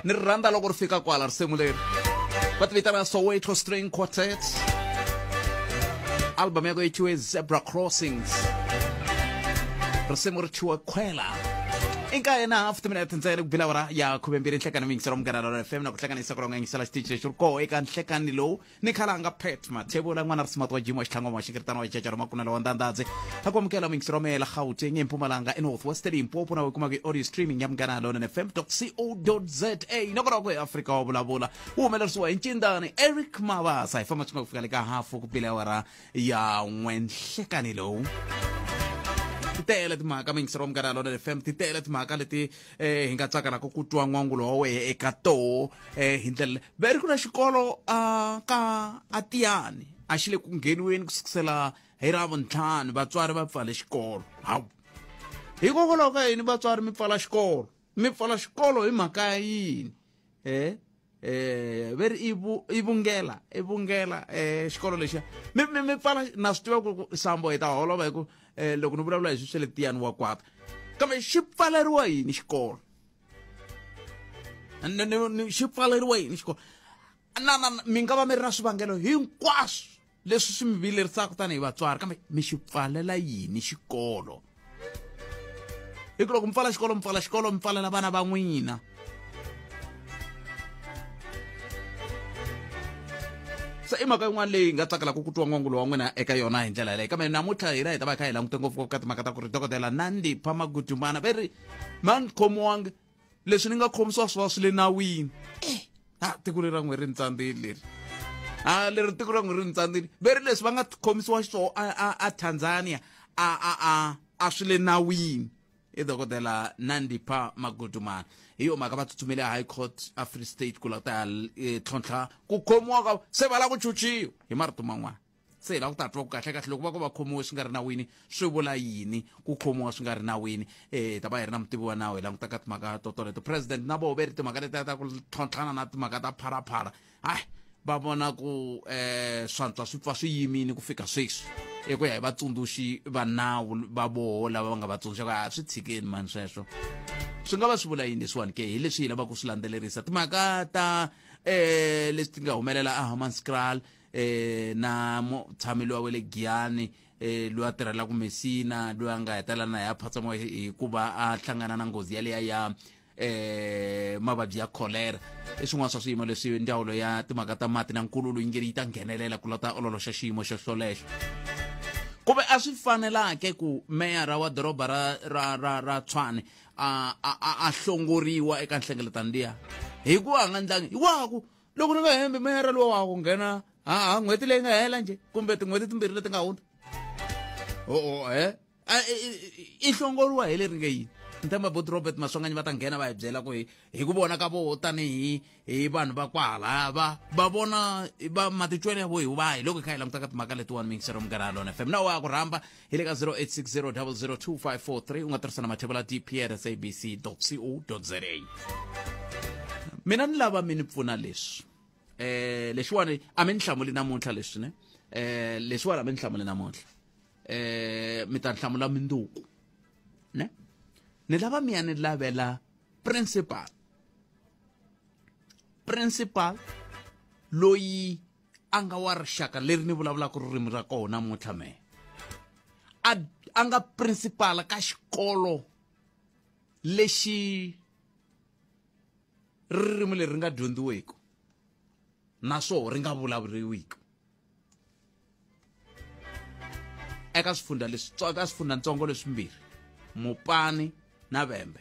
Ni ri rhandza loko ri fika kwala risimu leri. Va ti vitana Soweto String Quartet. Album ya ko yi thyiwe Zebra Crossings. Risimu ri thyiwe Khwela. I nkaye na half timinete ntsena ku bila awara ya 12 nhlekani miyingisela Munghana Lonene FM na ku hlanganisa ku ronga yingisela xitichi lexi ri koho eka nhlekani lowu ni khalanga Pat Mathebula n'wana risimati wa Jim wa Xitlhangoma wa Xingiritana wa Jajaro Makunela wa Ndandadze a ku amukela muyingiseri wa mehe la Gauteng eMpumalanga eNorth West eLimpopo na u kumaka audio streaming ya Munghana Lonene FM co za na kona ku eAfrika wa vulavula wu humelerisiwa hi ncindani Eric Mabasa hi famba swi nga ku fika le ka hafu ku bile awara ya n'we nhlekani lowu. Ti tele timhaka muyingiseri wa Munghana Lonene FM, ti tele timhaka leti hi nga tsakelaka ku twa n'wangulo wa wehe eka toho hi ndlela ve ri ku na xikolo a ka a Tiyani a xi le ku ngheniweni ku sukisela hi ra vuntlhanu, vatswari va pfale xikolo. Hawu, hikokwalaho ka yini vatswari mi pfala xikolo? Mi pfala xikolo hi mhaka ya yini? Ve ri i vungela, i vungela xikolo lexiya mi pfala. Na swi tiva ku sambo hi ta holova hi ku loko ni vulavula hi swi swa le Tiyani wa kwata, kambe xi pfaleriwa yini xikolo? Xi pfaleriwa yini xikolo? Na mi nga va mi ri na swivangelo hinkwaswo leswi swi mi vilerisaka tanihi vatswari, kambe mi xi pfalela yini xikolo? Hi ku loko mi pfala xikolo, mi pfala xikolo mi pfalela vana va n'wina. Se i mhaka yin'wana leyi nga tsakelaka ku twa n'wangulo wa n'wina eka yona hi ndlela yaleyo. Kambe namuntlha hina hi ta va hi kha hi langute ngopfu ka timhaka ta ku ri Dokodela Nandipha Magudumana ve ri mani khomiwangi leswi ni nga khomisiwa swi va swi le nawini. A tiko leri ra n'we ri ni tsandzile leri, a leri tiko ra n'we ri ni tsandzile. Ve ri leswi va nga khomisiwa xiswona a Tanzania a swi le nawini. I Dokodela Nandipha Magudumana. Hi yo mhaka va tsutsumele High Court a Free State ku la ta tlhontlha ku khomiwa ka se va lava ku chuchiwa. Hi marito man'wana, se hi lava ku ta twa ku kahle kahle loko va ku va khomiwe swi nga ri nawini swi vula yini ku khomiwa swi nga ri nawini. Hi ta va hi ri na mutivi wa nawu hi languta ka timhaka to toleto. President na voho ve ri timhaka letiya ta ku tlhontlhana na timhaka ta pharapara, hayi, va vona ku swantswa swi pfa swi yimini ku fika sweswi, i ku ya hi vatsundzuxi va nawu va voho lava va nga va tsundzuxa ku a swi tshikeni mani sweswo. Swi nga va swi vula yini leswiwani ke? Hi leswi hi lavaka ku swi landzelerisa timhaka ta leswi ti nga humelela a Hammanskraal na mutshami luwa wa le Giyani, loyi a tirhelaka Messina, loyi a nga hetelela na ya phatsamiwa hikuva a hlangana na nghozi yaliya ya mavabyi ya cholera. I swin'wana swa swiyimo leswi ndzawulo ya timhaka ta mati na nkululo yi nge yi ta nghenelela ku lota ololoxa xiyimo xo xolexo. Kuve a swi fanelake ku meyara wa doroba ra Tshwane a hlongoriwa eka nhlengeletano liya, hikuva a nga ndlangi hikwako loko ni nga hembi meyara lowa wa ku nghena ha n'hweti leyi nga hela nje kumbe tin'hweti timbirhi leti nga hundza i hlongoriwa hi leri nge yini. Ni tshemba bot Robert Maswanganyi va ta nghena va hi byela ku hi ku vona ka voho tanihi hi vanhu va kwahala va vona va matitwelo ya vo hi vahi loko hi kha hi languta ka timhaka letiwani. Miyingisero Munghana Lona FM na wa ku rhamba hi le ka 0860 002543. U nga tirhisa na mathebula dp at sabc co za. Mina ni lava mi ni pfuna leswi lexiwani a mi ni hlamuli namuntlha leswi ne lexiwani a mi ni hlamuli namuntlha, mi ta hlamula minduku ne. Ni lava mi ya ni lavela principal loyi a nga wa rixaka leri ni vulavulaka ririmi ra kona namuntlha me a nga principal ka xikolo lexi ririmi leri nga dyondziweki naswona ri nga vulavuriwiki eka swifundza leswi, eka swifundzantsongo leswimbirhi, Mopani na Vhembe.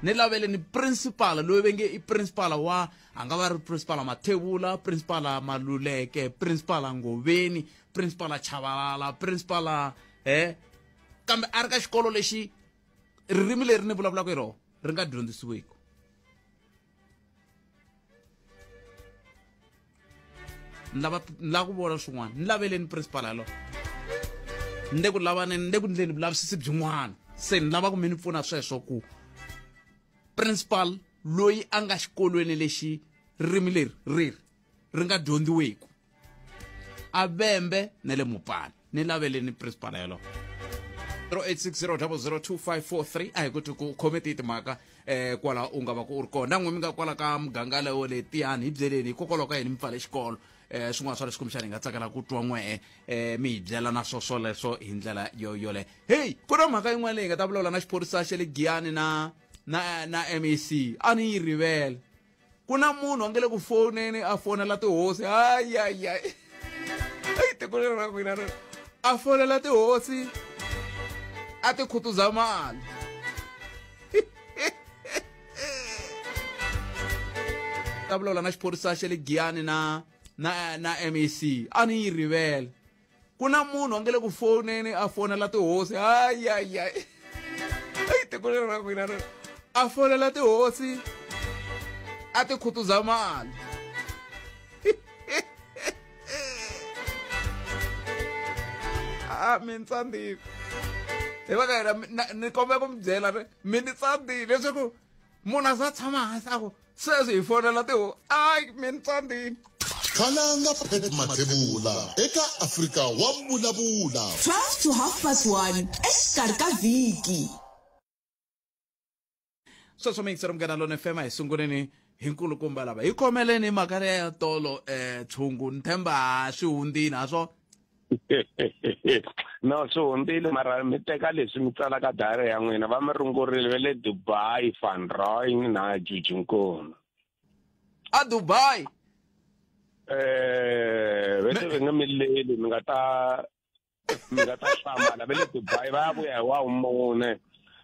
Ni lavele ni principal loyi va nge i principal wa, a nga va ri principal Mathebula, principal Maluleke, principal Ngoveni, principal Chavalala, principal kambe a ri ka xikolo lexi ririmi leri ni vulavulaka hi rona ri nga dyondzisiwiki. Ni lava ku vona swin'wana, ni laveleni principal yalowo. Ni le ku lavaneni, ni le ku ndleni vulavisisi byin'wana, se ni lava ku mi ni pfuna sweswo ku principal loyi a nga xikolweni lexi ririmi leri ri nga dyondziweki a Vhembe na le Mopani, ni laveleni principal yalowo. 0860002543. A hi kuti ku khome tihi timhaka. Kwala u nga va ku u ri kona na n'we mi nga kwala ka muganga lewo le tiyani hi byeleni hikokwalaho ka yini mi pfale xikolo. Swin'wana swa leswi kumbexana hi nga tsakela ku twa n'we mi hi byela na swo swoleswo hi ndlela yo yoleyo. Heyi, ku na mhaka yin'wana leyi hi nga ta vulavula na xiphorisa xa le Giyani na MEC, a ni yi rivele. Ku na munhu a nge le ku foneni a fonela tihosi, hayi, ayi tiko leri ra n'wina ri a fonela tihosi a ti khutuza mali. Ta vulavula na xiphorisa xa le Giyani na MEC, a ni yi rivele. Ku na munhu a nge le ku foneni a fonela tihosi, hayi, ayi tiko leri ra n'wina ri a fonela tihosi a ti khutuza mali. A mi ni tsandzile hi va ka yena, ni kombela ku mi byela ri mi ni tsandzile leswaku munhu a za tshama hansi a ku sweswi hi fonela tihosi, ayi mi ni tsandzile. Khalanga Pat Mathebula eka Afrika wa Vulavula. 12 to half past 1 exikarhi ka vhiki. Sweswo miyingiseri Munghana Lona FM, a hi sunguleni hi nkulukumba lava hi khomeleni mhaka leya ya tolo. Tshungu ni tshemba swi hundzile ha swo. No, swi hundzile, mara mi teka leswi mi tsalaka diary ya n'wina. Va mi rungurile va le Dubai, Van Rooyen na Jujunkona. A Dubai? Ve se va nga mi leli, mi nga ta hlamala. Va le Dubai, va ya vuya hi wa mune.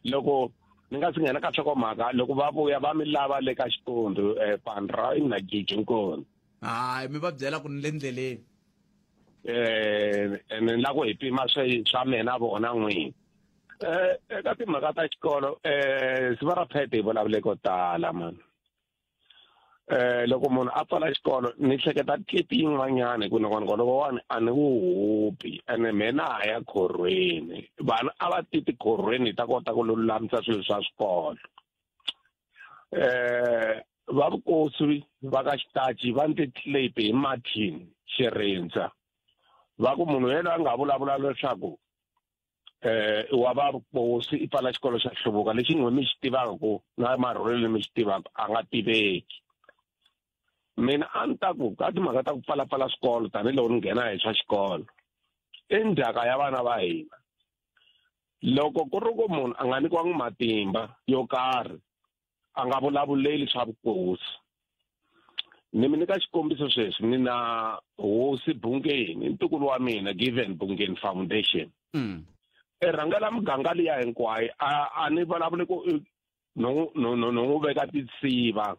Loko ni nga si nghena ka nhlokomhaka, loko va vuya va mi lava le ka xikundzu, Van Rooyen na Jujunkona. Hayi, mi va byela ku ni le ndleleni. Ene ni la ku hi pima swi swa mina vona n'wini. Eka timhaka ta xikolo, siva ra phete hi vulavule ko tala mani. Loko munhu a pfala xikolo, ni hleketa clip yin'wanyana hi ku nongonoko lowani a ni wu hupi, ene mina ha ya khorweni, vanhu a va ti tikhorweni hi ta kota ku lulamisa swilo swa swikolo. Va vukosi va ka Xitachi va ndzi clip hi Martin Xirindza, va ku munhu yena a nga vulavula leswaku wa va vukosi i pfala xikolo xa Hluvuka lexi n'we mi xi tivaka ku na marhulelo mi xi tivaka a nga tiveki. Mina a ni ta ku ka timhaka ta ku pfalapfala swikolo, tanihiloko ni nghena hi swa xikolo, i ndzhaka ya vana va hina. Loko ku ri ku munhu a nga nyikiwangi matimba yo karhi, a nga vulavuleli swa vukosi. Ni mi nyika xikombiso, sweswi ni na hosi Bungeni, ntukulu wa mina, Given Bungeni Foundation. I rhangela muganga liya hinkwayo. A ni vulavuli ku no no no no n'wi veka tinsiva,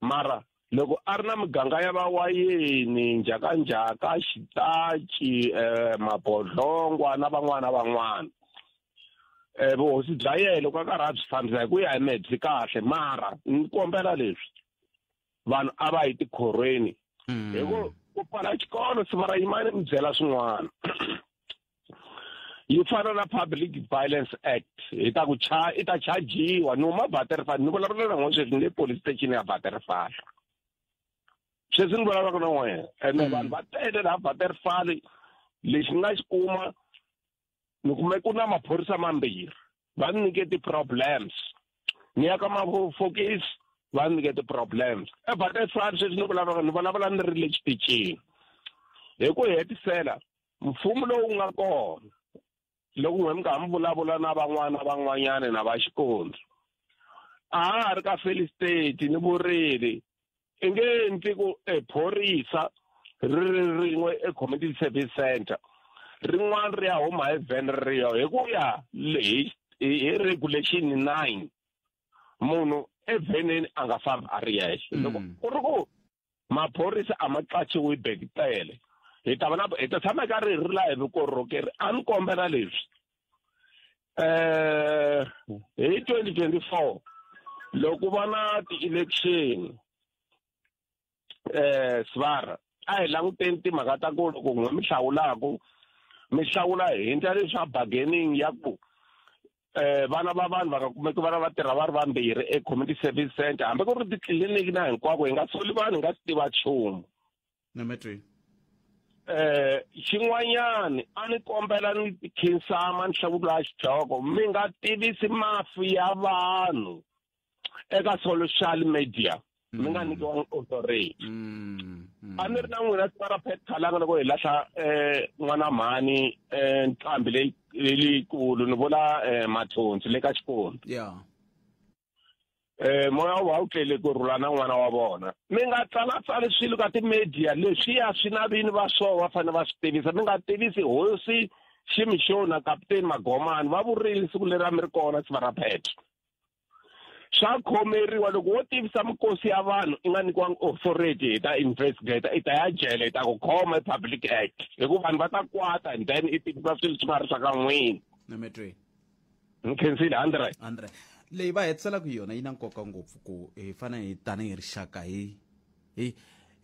mara loko a ri na miganga ya vawayeni, Njhakanjhaka, Xitachi, Mabodlongwa na van'wana van'wana, vuhosi bya yena loko a karhi a byi fambisa hi ku ya hi mehe byi kahle. Mara ni kombela leswi, vanhu a va yi tikhorweni hi ku ku pfala xikolo. Siva ra yimani, mi byela swin'wana, yi fana na Public Violence Act, hi ta ku cha i ta chajiwa. Ni huma Waterfall, ni vulavula na n'we sweswi, ni le police station ya Waterfall sweswi ni vulavulaka na n'wena, ene vanhu va tele laha Waterfall. Lexi ni nga xi kuma, ni kume ku na maphorisa mambirhi va ni nyike ti-problems, ni ya ka mafokisi va ni nyike ti-problems eWaterfall sweswi ni vulavulaka, ni vulavula ni ri le xitichini. Hi ku hetisela, mfumo lowu nga kona, loko n'we mi nga mi vulavula na van'wana van'wanyana na va xikundzu, a ha ri ka Free State, ni vurile i nge endli ku e phorisa ri ri rin'we e community service center, rin'wana ri ya huma hi van ri ya hi ku ya hi regulation 9, munhu eveneni a nga fambi a ri yexe. Loko ku ri ku maphorisa a ma qachiwi bekitele, hi ta va na hi ta tshama ka ri ri la hi vukorhokeri. A ni kombela leswi, hi 2024 loko va na ti-election, svara a hi languteni timhaka ta ku loko n'we mi hlawulaku, mi hlawula hi ndlela leswi swa bargaining ya ku vana va vanhu va nga kumeki vana va tirha va ri vambirhi e community service center, hambi ku ri titliliniki na hinkwako. Hi nga soli vanhu hi nga swi tiva nchumu. Nametweni. Xin'wanyani a ni kombela ni khinsama ni hlawula xihloko, mi nga tivisi mafi ya vanhu. eka social media mi nga nyikiwangi authority. A ni ri na n'wina siku ra Pet Khalanga loko hi lahla n'wana mhani nqambi leyi leyikulu ni vula Mathonsi le ka Xikombi. Moya wa wu tlele ku rhula na n'wana wa vona. Mi nga tsalatsali swilo ka ti-media leswiya swi na vini va swona va fanele va swi tivisa. Mi nga tivisi hosi Ximixoni na Kaputeni Magomani va vurile siku leri a mi ri kona siva ra Pet. Swa khomeriwa loko wo tivisa mikosi ya vanhu i nga nyikiwangi authority hi ta investigate i ta ya jele hi ta ku khoma i Public Act hi ku vanhu va ta kwata and then i tivisa swilo swi nga ri swa ka n'wini. Ni Ni khensile 100. 100. Leyi va hetiselaka yona yi na nkoka ngopfu ku hi fanele hi tanihi rixaka hi hi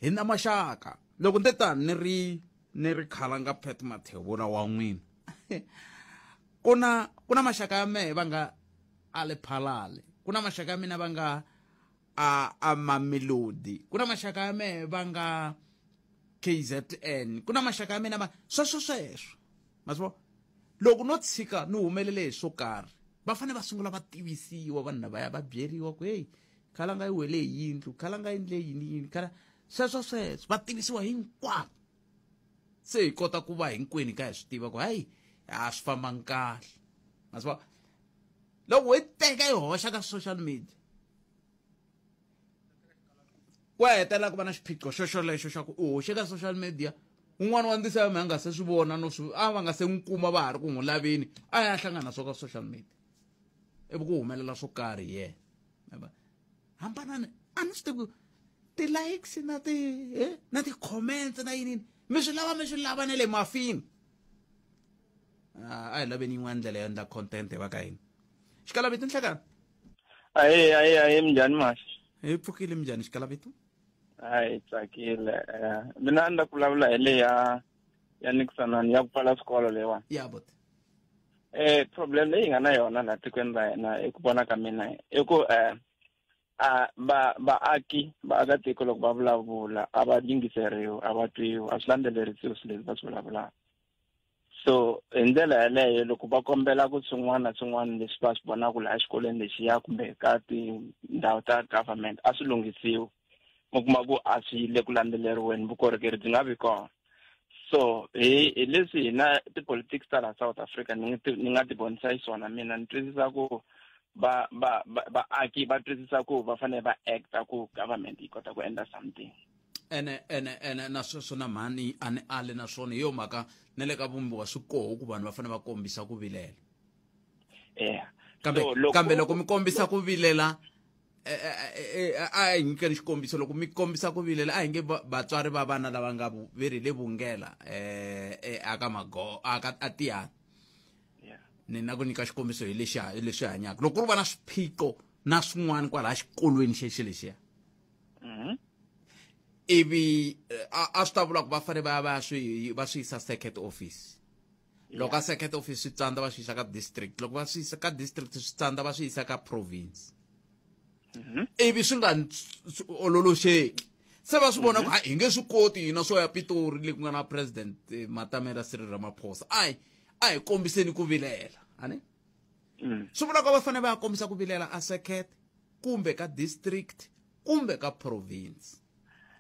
hi na maxaka. Loko ni te tani ni ri Khalanga Pet Mathebula wa n'wina, ku na maxaka ya mehe va nga a le Phalale, ku na maxaka ya mina va nga a Mamelodi, ku na maxaka ya mehe va nga KZN, ku na maxaka ya mina va sweswo sweswo. Ma swi vona, loko no tshika ni humelele hi swo karhi, va fanele va sungula va tivisiwa vanhu lavaya, va byeriwa ku hey, Khalanga yi wele hi yindlu, Khalanga yi endle yini yini, khala sweswo sweswo va tivisiwa hinkwavo, se hi kota ku va hinkwenu ka hi swi tiva ku hayi, a swi fambangi kahle. Ma swi vona, loko hi teka hi hoxa ka social media, ku hetelela ku va na xiphiqo xo xolexo xa ku u hoxe ka social media, un'wana wa ndisa ya a nga se swi vona no swi a va nga se n'wi kuma, va ha ri ku n'wi laveni, a ya hlangana swo ka social media, ivi ku humelela swo karhi hi yena. Hambanani, a ni swi tivi ti-likes na ti-comments na yini mi swi lava, mi swi lava na le mafini. A hi laveni yin'wana ndlela yo endla content hi va ka hina. Xikalavito, nhlekani. Ahe, ahe, ahe, minjhani Max? Hi pfukile, minjhani xikalavito? Hayi, tsakile. Mina a ni la ku vulavula hi le ya Nikisanani ya ku pfala swikolo leyiwani. Ya bot. Problem leyi hi nga na yona laha tikweni ra hina, i ku vona ka mina, i ku a va vaaki vaakatiko loko va vulavula a va yingiseriwi, a va twiwi, a swi landzelerisiwi swilo leswi va swi vulavulaka. So hi ndlela yaleyo, loko va kombela ku swin'wana na swin'wana leswi va swi vonaka laha xikolweni lexiya kumbe ka tindhawu ta government a swi lunghisiwi, mi kuma ku a swi le ku landzeleriweni, vukorhokeri byi nga vi kona. So hi leswi hina tipolitics ta laha South Africa ni nga ti vonisa xiswona, mina ni twisisa ku va va vaaki va twisisa ku va fanele va acta ku government yi kota ku endla something. Ene na sweswo na mhani a ni ali na swona, hi yo mhaka na le ka vumbiwa swi koho ku vanhu va fanele va kombisa ku vilela. Kambe So, loko kambe loko mi kombisa ku vilela, a hi nyikeni xikombiso. Loko mi kombisa ku vilela, a hi nge vatswari va vana lava nga ve ri le Vungela aka mago aka atiyani, ni na ku nyika xikombiso hi lexi hi leswi hanyaka, loko ku ri va na swiphiqo na swin'wana kwalaha xikolweni xexi lexiya, ivi a swi ta vula ku va fanele va ya va swi yisa circuit office. Loko a circuit office swi tsandza, va swi yisa ka district. Loko va swi yisa ka district swi tsandza, va swi yisa ka province. Ivi swi nga ololoxeki, se va swi vona ku hi nge swi koti hina swo ya Pitori le ku nga na president Matamela Cyril Ramaphosa, a hi kombiseni ku vilela ani. Swi vula ku va fanele va ya kombisa ku vilela a circuit kumbe ka district kumbe ka province.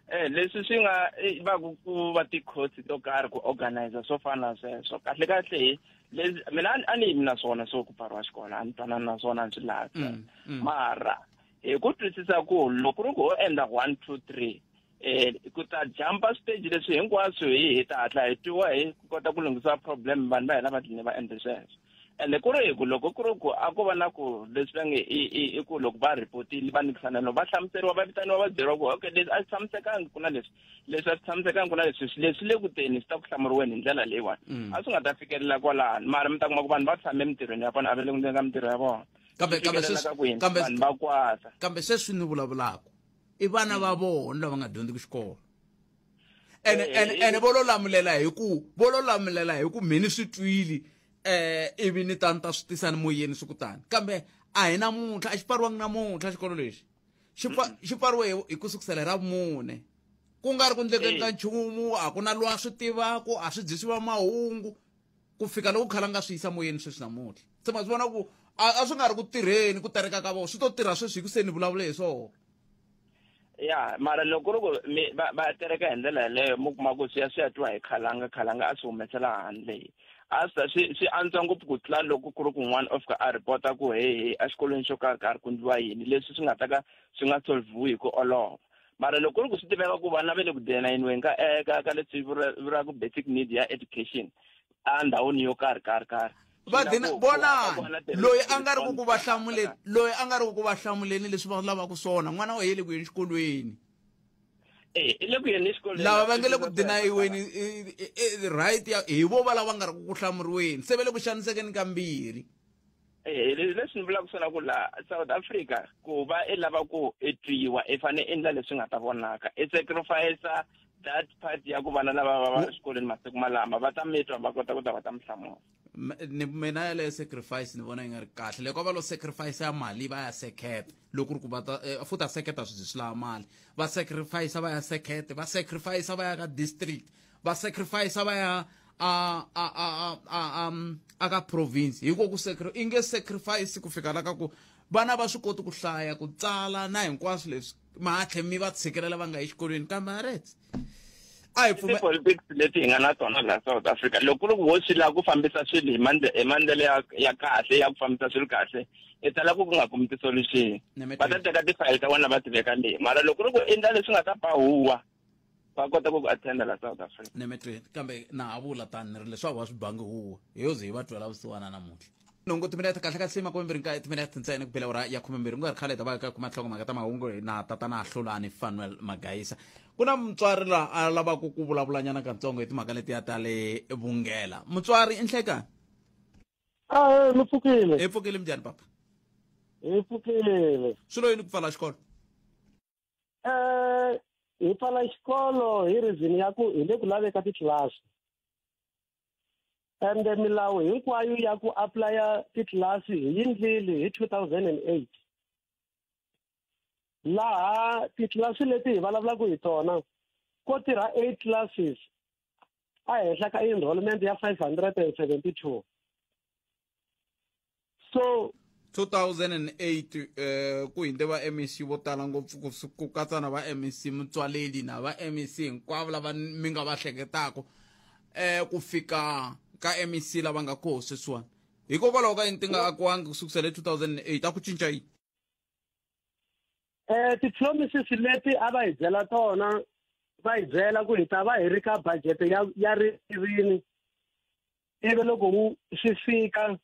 Leswi swi nga va ku va ti-courts to karhi ku organize swo fana na sweswo. Kahle kahle hi leswi mina a ni yimi na swona swo ku pfariwa xikolo, a ni twanani na swona, a ni swi lavi. Mara hi ku twisisa ku loko ri ku ho endla 1 2 3, ku ta jumpa stage leswi hinkwaswo, hi ta hatla hi twiwa, hi kota ku lunghisa problem, vanhu va hina va dline va endle sweswo. Ende ku ri hi ku loko ku ri ku a ku va na ku leswi va nge i ku loko va ripotile va nyikisana, va hlamuseriwa, va vitaniwa, va byeriwa ku okay, leswi a swi tshamisekangi, ku na leswi, leswi a swi tshamisekangi, ku na leswi, leswi le ku teni swi ta ku hlamuriweni hi ndlela leyiwani, a swi nga ta fikelela kwalano. Mara mi ta kuma ku vanhu va tshame emitirhweni ya vona, a va le ku ndleni ka mitirho ya vona. Kambe Swi kambe fikelela sweswi ka kwini? Kambe Vanhu va kwata. Kambe sweswi ni vulavulaka i vana va vona lava nga dyondziki xikolo, ene ene ene vo lo lamulela hi ku mhini swi twili, ivi ni ta ni ta swi tisa ni moyeni swi kutani. Kambe a hi namuntlha, a xi pfariwangi namuntlha xikolo lexi, xi pfariwe hi ku sukusela hi Ravumune, ku nga ri ku ndlekeni ka nchumu, a ku na loyi a swi tivaku, a swi byisiwa mahungu. Ku fika loko Khalanga swi yisa moyeni sweswi namuntlha. Se ma swi vona ku a swi nga ri ku tirheni ku tereka ka vona, swi to tirha sweswi hi ku se ni vulavule hi swona. Ya, mara loko ku ri ku mi va tereka hi ndlela yeleyo, mi kuma ku swi ya twiwa hi Khalanga, Khalanga a swi humesela handle. A swi ta swi antswa ngopfu ku tlula loko ku ri ku n'wana o fika a report-a ku he he exikolweni xo karhi karhi ku endliwa yini, leswi swi nga ta ka swi nga solve-iwi hi ku olova. Mara loko ku ri ku swi tiveka ku vana va le ku denyiniweni ka leswi vuriwaka basic need ya education endhawini yo karhi karhi karhi. Va dina vonani loyi a nga ri ku ku va hlamuleni, loyi a nga ri ku ku va hlamuleni leswi va lavaka swona, n'wana wa yele ku yeni xikolweni. I le ku yeni exikolweni. Lava va nga le ku dinayiweni right ya hi vo va lava nga ri ku ku hlamuriweni, se va le ku xanisekeni kambirhi. Leswi ni vulaka swona ku laha South Africa ku va i lava ku i twiwa, i fanele i endla leswi nga ta vonaka, i sacrifice that part ya ku vana lava va va exikolweni masiku malama va ta mi twa, va kota ku ta va ta mi hlamula. Ni mina yaleyo sacrifice ni vona yi nga ri kahle. Loko va lo sacrifice ya mali va ya seketa, loko ku ri ku va ta futhi a seketa swi swi lava mali, va sacrifice va ya sekete, va sacrifice va ya ka district, va sacrifice va ya a ka province. Hi ku i nge sacrifice ku fika la ka ku vana va swi koti ku hlaya, ku tsala na hinkwaswo leswi, ma tlhe mi va tshikelela va nga yi xikolweni. Kambe a retse a hi pfume Politics leti hi nga na tona laha South Africa, loko ku ri ku wo swi lava ku fambisa swilo hi mandlela ya kahle ya ku fambisa swilo kahle, i tala ku nga kumi ti-solution. Va ta teka ti-file ta wena va ti veka leyi, mara loko ku ri ku endla leswi nga ta ba huwa, va kota ku ku attenda la South Africa. Nemetweni, kambe na ha vula tani ni ri leswaku va swi bangi huwa, hi yo ze hi va twela vusiwana namuntlha. Nhungu timinete kahle kahle makumembirhi nkaye timinete ntsena ku bela ura ya 12. Ku nga ri khale hi ta va ka kuma nhlokomhaka ta mahungu na tatana Hlulani Fanuel Magaisa. Ku na mutswari la a lavaka ku vulavulanyana katsongo hi timhaka letiya ta le Vungela. Mutswari i nhlekani? A mi pfukile. Hi pfukile, minjhani papa? Hi pfukile. Swi lo yini ku pfala xikolo? Hi pfala xikolo hi reason ya ku hi le ku laveka titlilasi. Ende milawu hinkwayo ya ku applya titlilasi hi yi ndlile hi 2008. Laha titlilasi leti hi vulavulaka hi tona ko tirha 8 classes a henhla ka enrollment ya 572. So 2008 ku hinde va MEC vo tala ngopfu, ku katsa na va MEC Mutswaleli na va MEC hinkwavo lava mi nga va hleketaka, ku fika ka MEC lava nga koho sweswiwani. Hikokwalaho ka yini ti nga akiwangi ku sukusela hi 2008? A ku cinca yini? Ti-promises leti a va hi byela tona, va hi byela ku hi ta va hi ri ka budget ya rini, ivi loko swi fika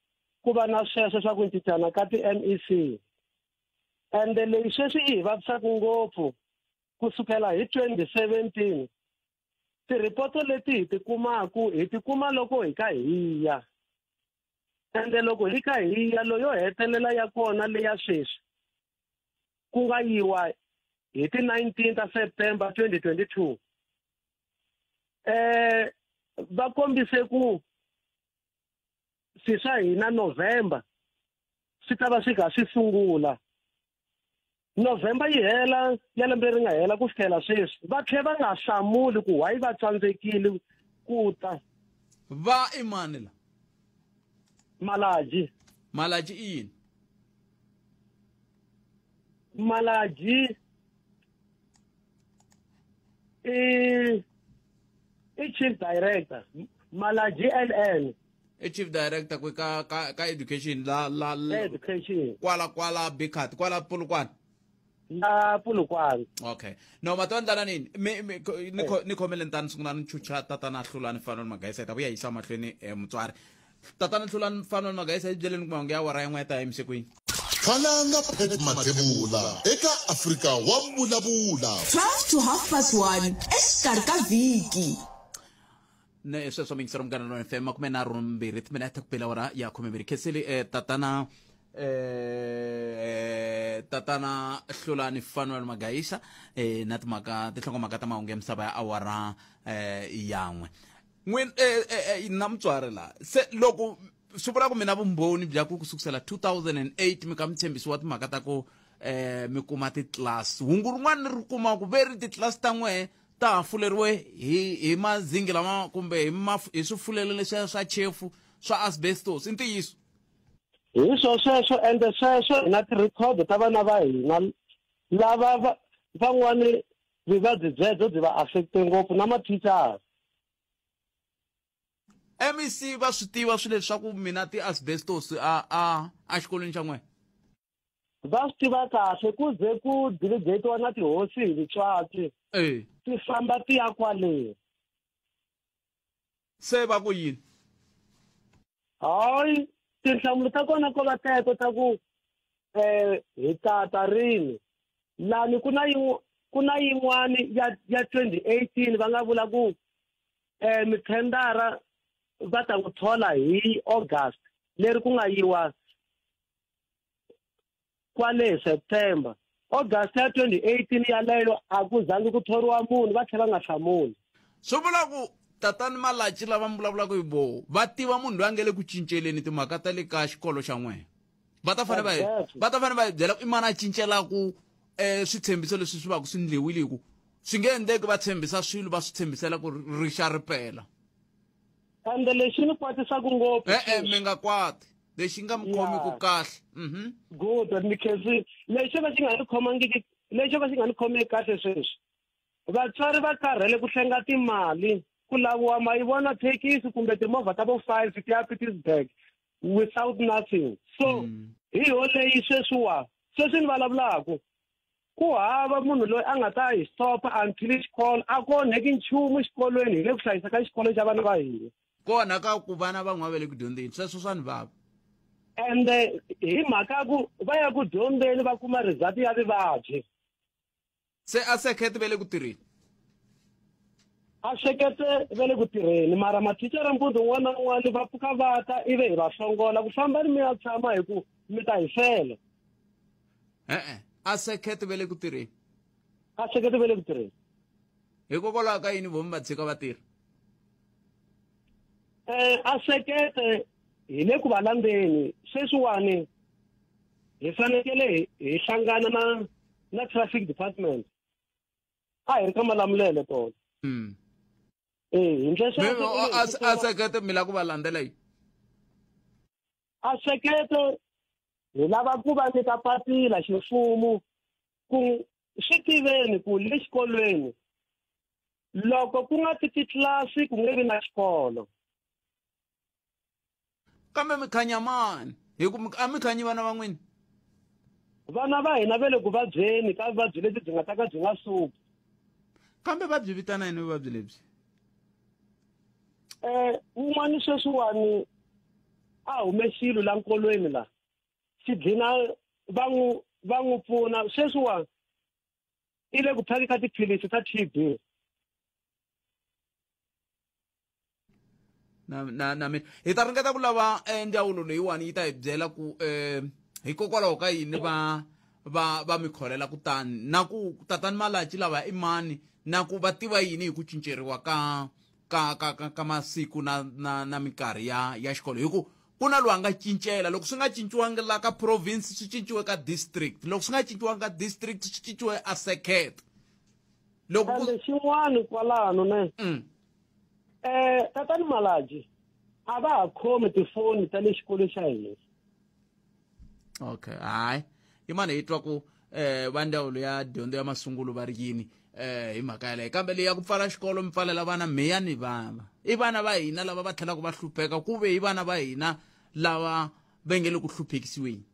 ku va na sweswo swa ku cincana ka ti-MEC. Ende leyi sweswi yi hi vavisaka ngopfu, kusukela hi 2017 tirhipoto leti hi ti kumaka hi ti kuma loko hi ka hi ya. Ende loko hi ka hi ya, loyo hetelela ya kona leya sweswi ku nga yiwa hi ti 19 ta September 2022, va kombise ku swi swa hina November swi ta va swi kha swi sungula. November yi hela ya lembe leri nga hela ku fikela sweswi va tlhe va nga hlamuli ku why va tsandzekile ku ta. Va i mani la? Malaji. Malaji i yini? Malaji i chief director. Malaji LN. I chief director ku ka education la education. Kwala Bikat, kwala Polokwane. La Polokwane. Okay. No matondana nini? Mi ni khomele ntani sungula ni chucha tatana Hlulani Fanuel Magaisa, ta vuya yisa mahlweni mutswari. Tatana Hlulani Fanuel Magaisa, hi byeleni ku mahungu ya awara yin'we ta yimise kwini. Khalanga Pat Mathebula eka Afrika wa Vulavula. 12 to half past 1 exikarhi ka vhiki. Ne sweswo mingisero Munghana Lonene FM, 32 timinete ku bela awara ya 12. Khensile tatana Hlulani Fanuel Magaisa na timhaka tinhlokomhaka ta mahungu ya misava ya awara yan'we. N'win na mutswari la se loko swi vula ku mina vumbhoni bya ku kusukisela 2008 mi ka mi tshembisiwa timhaka ta ku mi kuma titlilasi, hungu rin'wana ni ri kumaka ve ri titlilasi ta n'wehe ta ha fuleriwe hi mazingi lama kumbe hi swifulelo leswiya swa chefu. swa asbestos i ntiyiso hi swo sweswo ende sweswo hi na ti-record ta vana va hina lava van'wani vuvabyi byebyo byi va affecte ngopfu na mathicara. MEC va swi tiva swilo leswaku mina ti-asbestos a a xikolweni xa n'wina? Va swi tiva kahle ku ze ku delegatiwa na tihosi hi vitswatsi ti famba ti ya kwale. Se va ku yini? Hayi, tinhlamulo ta kona ko va teto ta ku hi tata rini lani ku na yin'wani ya 2018 va nga vula ku mithendara va ta ku thola hi August leri ku nga yiwa kwale September. August ya 2018 yaleyo a ku zangi ku thoriwa munhu va tlhela va nga hlamuli. Swi vula ku tatani Malatji lava mi vulavulaka hi voho va tiva munhu loyi a nga le ku cinceleni timhaka ta le ka xikolo xa n'wina. Va ta fanele va hi byela ku i mani a cincelaku switshembiso leswi swi va ku swi ndliwile hi ku swi nge endleki va tshembisa swilo va swi tshembisela ku rixa ripela. Ende lexi ni kwatisaka ngopfu mi nga kwati lexi nga mi khomi ku kahle. Good, ni khensi lexi va xi nga ni khomangiki, lexi va xi nga ni khomeki kahle sweswi. Vatswari va karhele ku hlenga timali ku laviwa ma yi vona thekisi kumbe timovha ta vo 5 ti ya Pietersburg without nothing. So hi yo leyi sweswiwa sweswi ni vulavulaka ku hava munhu loyi a nga ta hi stopa until xikolo a ku onheki nchumu xikolweni hi le ku hlayisa ka xikolo xa vana va hina. Ku onhaka ku vana van'wana va le ku dyondzeni sweswo swa ni vava. Ende hi mhaka ku va ya ku dyondzeni va kuma result ya vuvabyi. Se a sekete va le ku tirheni? A sekete va le ku tirheni mara mathicara mpundzu wun'wana na wun'wana va pfuka va ta ivi hi va hlongola ku famba ni mi ya tshama hi ku mi ta hi fela. A sekete va le ku tirheni? A sekete va le ku tirheni. Hikokwalaho ka yini vomi va tshika va tirha? A sekete hi le ku va landzeni sweswiwani hi fanekele hi hlangana na traffic department. A hi ri ka Malamulele tona. Hi ndlela a sekete mi lava ku va landzela yini? A sekete hi lava ku va nyika papila ximfumo ku swi tiveni ku le xikolweni loko ku nga ti titlilasi ku nge vi na xikolo. Kambe mi khanya mani? Hi ku a mi khanyi vana va n'wina? Vana va hina va le ku vabyeni ka vuvabyi lebyi byi nga ta ka byi nga suki. Kambe va byi vitana yini vuvabyi lebyi? Wun'wani sweswiwani a hume xilo la nkolweni la xi dlina va n'wi pfuna sweswiwani i le ku phaki ka tiphilisi ta TB. Na mina hi ta ringeta ku lava ndzawulo leyiwani yi ta hi byela ku hikokwalaho ka yini va mi kholela kutani na ku tatani Malatji lava i mani na ku va tiva yini hi ku cinceriwa ka ka ka ka masiku na minkarhi ya xikolo hi ku ku na loyi a nga cincela loko swi nga cinciwangi la ka province swi cinciwe ka district loko swi nga cinciwangi ka district swi cinciwe a circuit. Loko ku xin'wana kwalano ne tatani Malatji a va ha khomi tifoni ta le xikolweni xa hina. Okay, hayi yimani hi twa ku va ndzawulo ya dyondzo ya masungulo va ri yini hi mhaka yaleyo kambe leyi ya ku pfala xikolo mi pfalela vana miya ni vana i vana va hina lava va tlhelaka va hlupheka ku ve i vana va hina lava va nge le ku hluphekisiweni.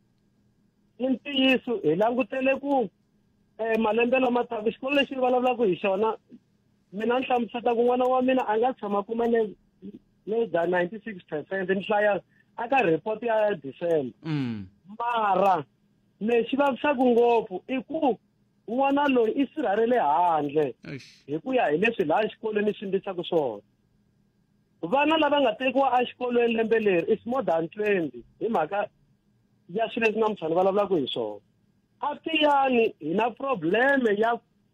I ntiyiso hi langutele ku malembe lama taka xikolo lexi ni vulavulaka hi xona mina ni hlamusela ku n'wana wa mina a nga tshama kuma less than 96% ni hlaya aka report ya December. Mara lexi vavisaka ngopfu i ku n'wana loyi i sirhalele handle hi ku ya hi leswi laha xikolweni swi ndlisaka swona. Vana lava nga tekiwa exikolweni lembe leri is more than 20 hi mhaka ya swilo leswi namuntlha ni vulavulaka hi swona. A tiyani hi na problem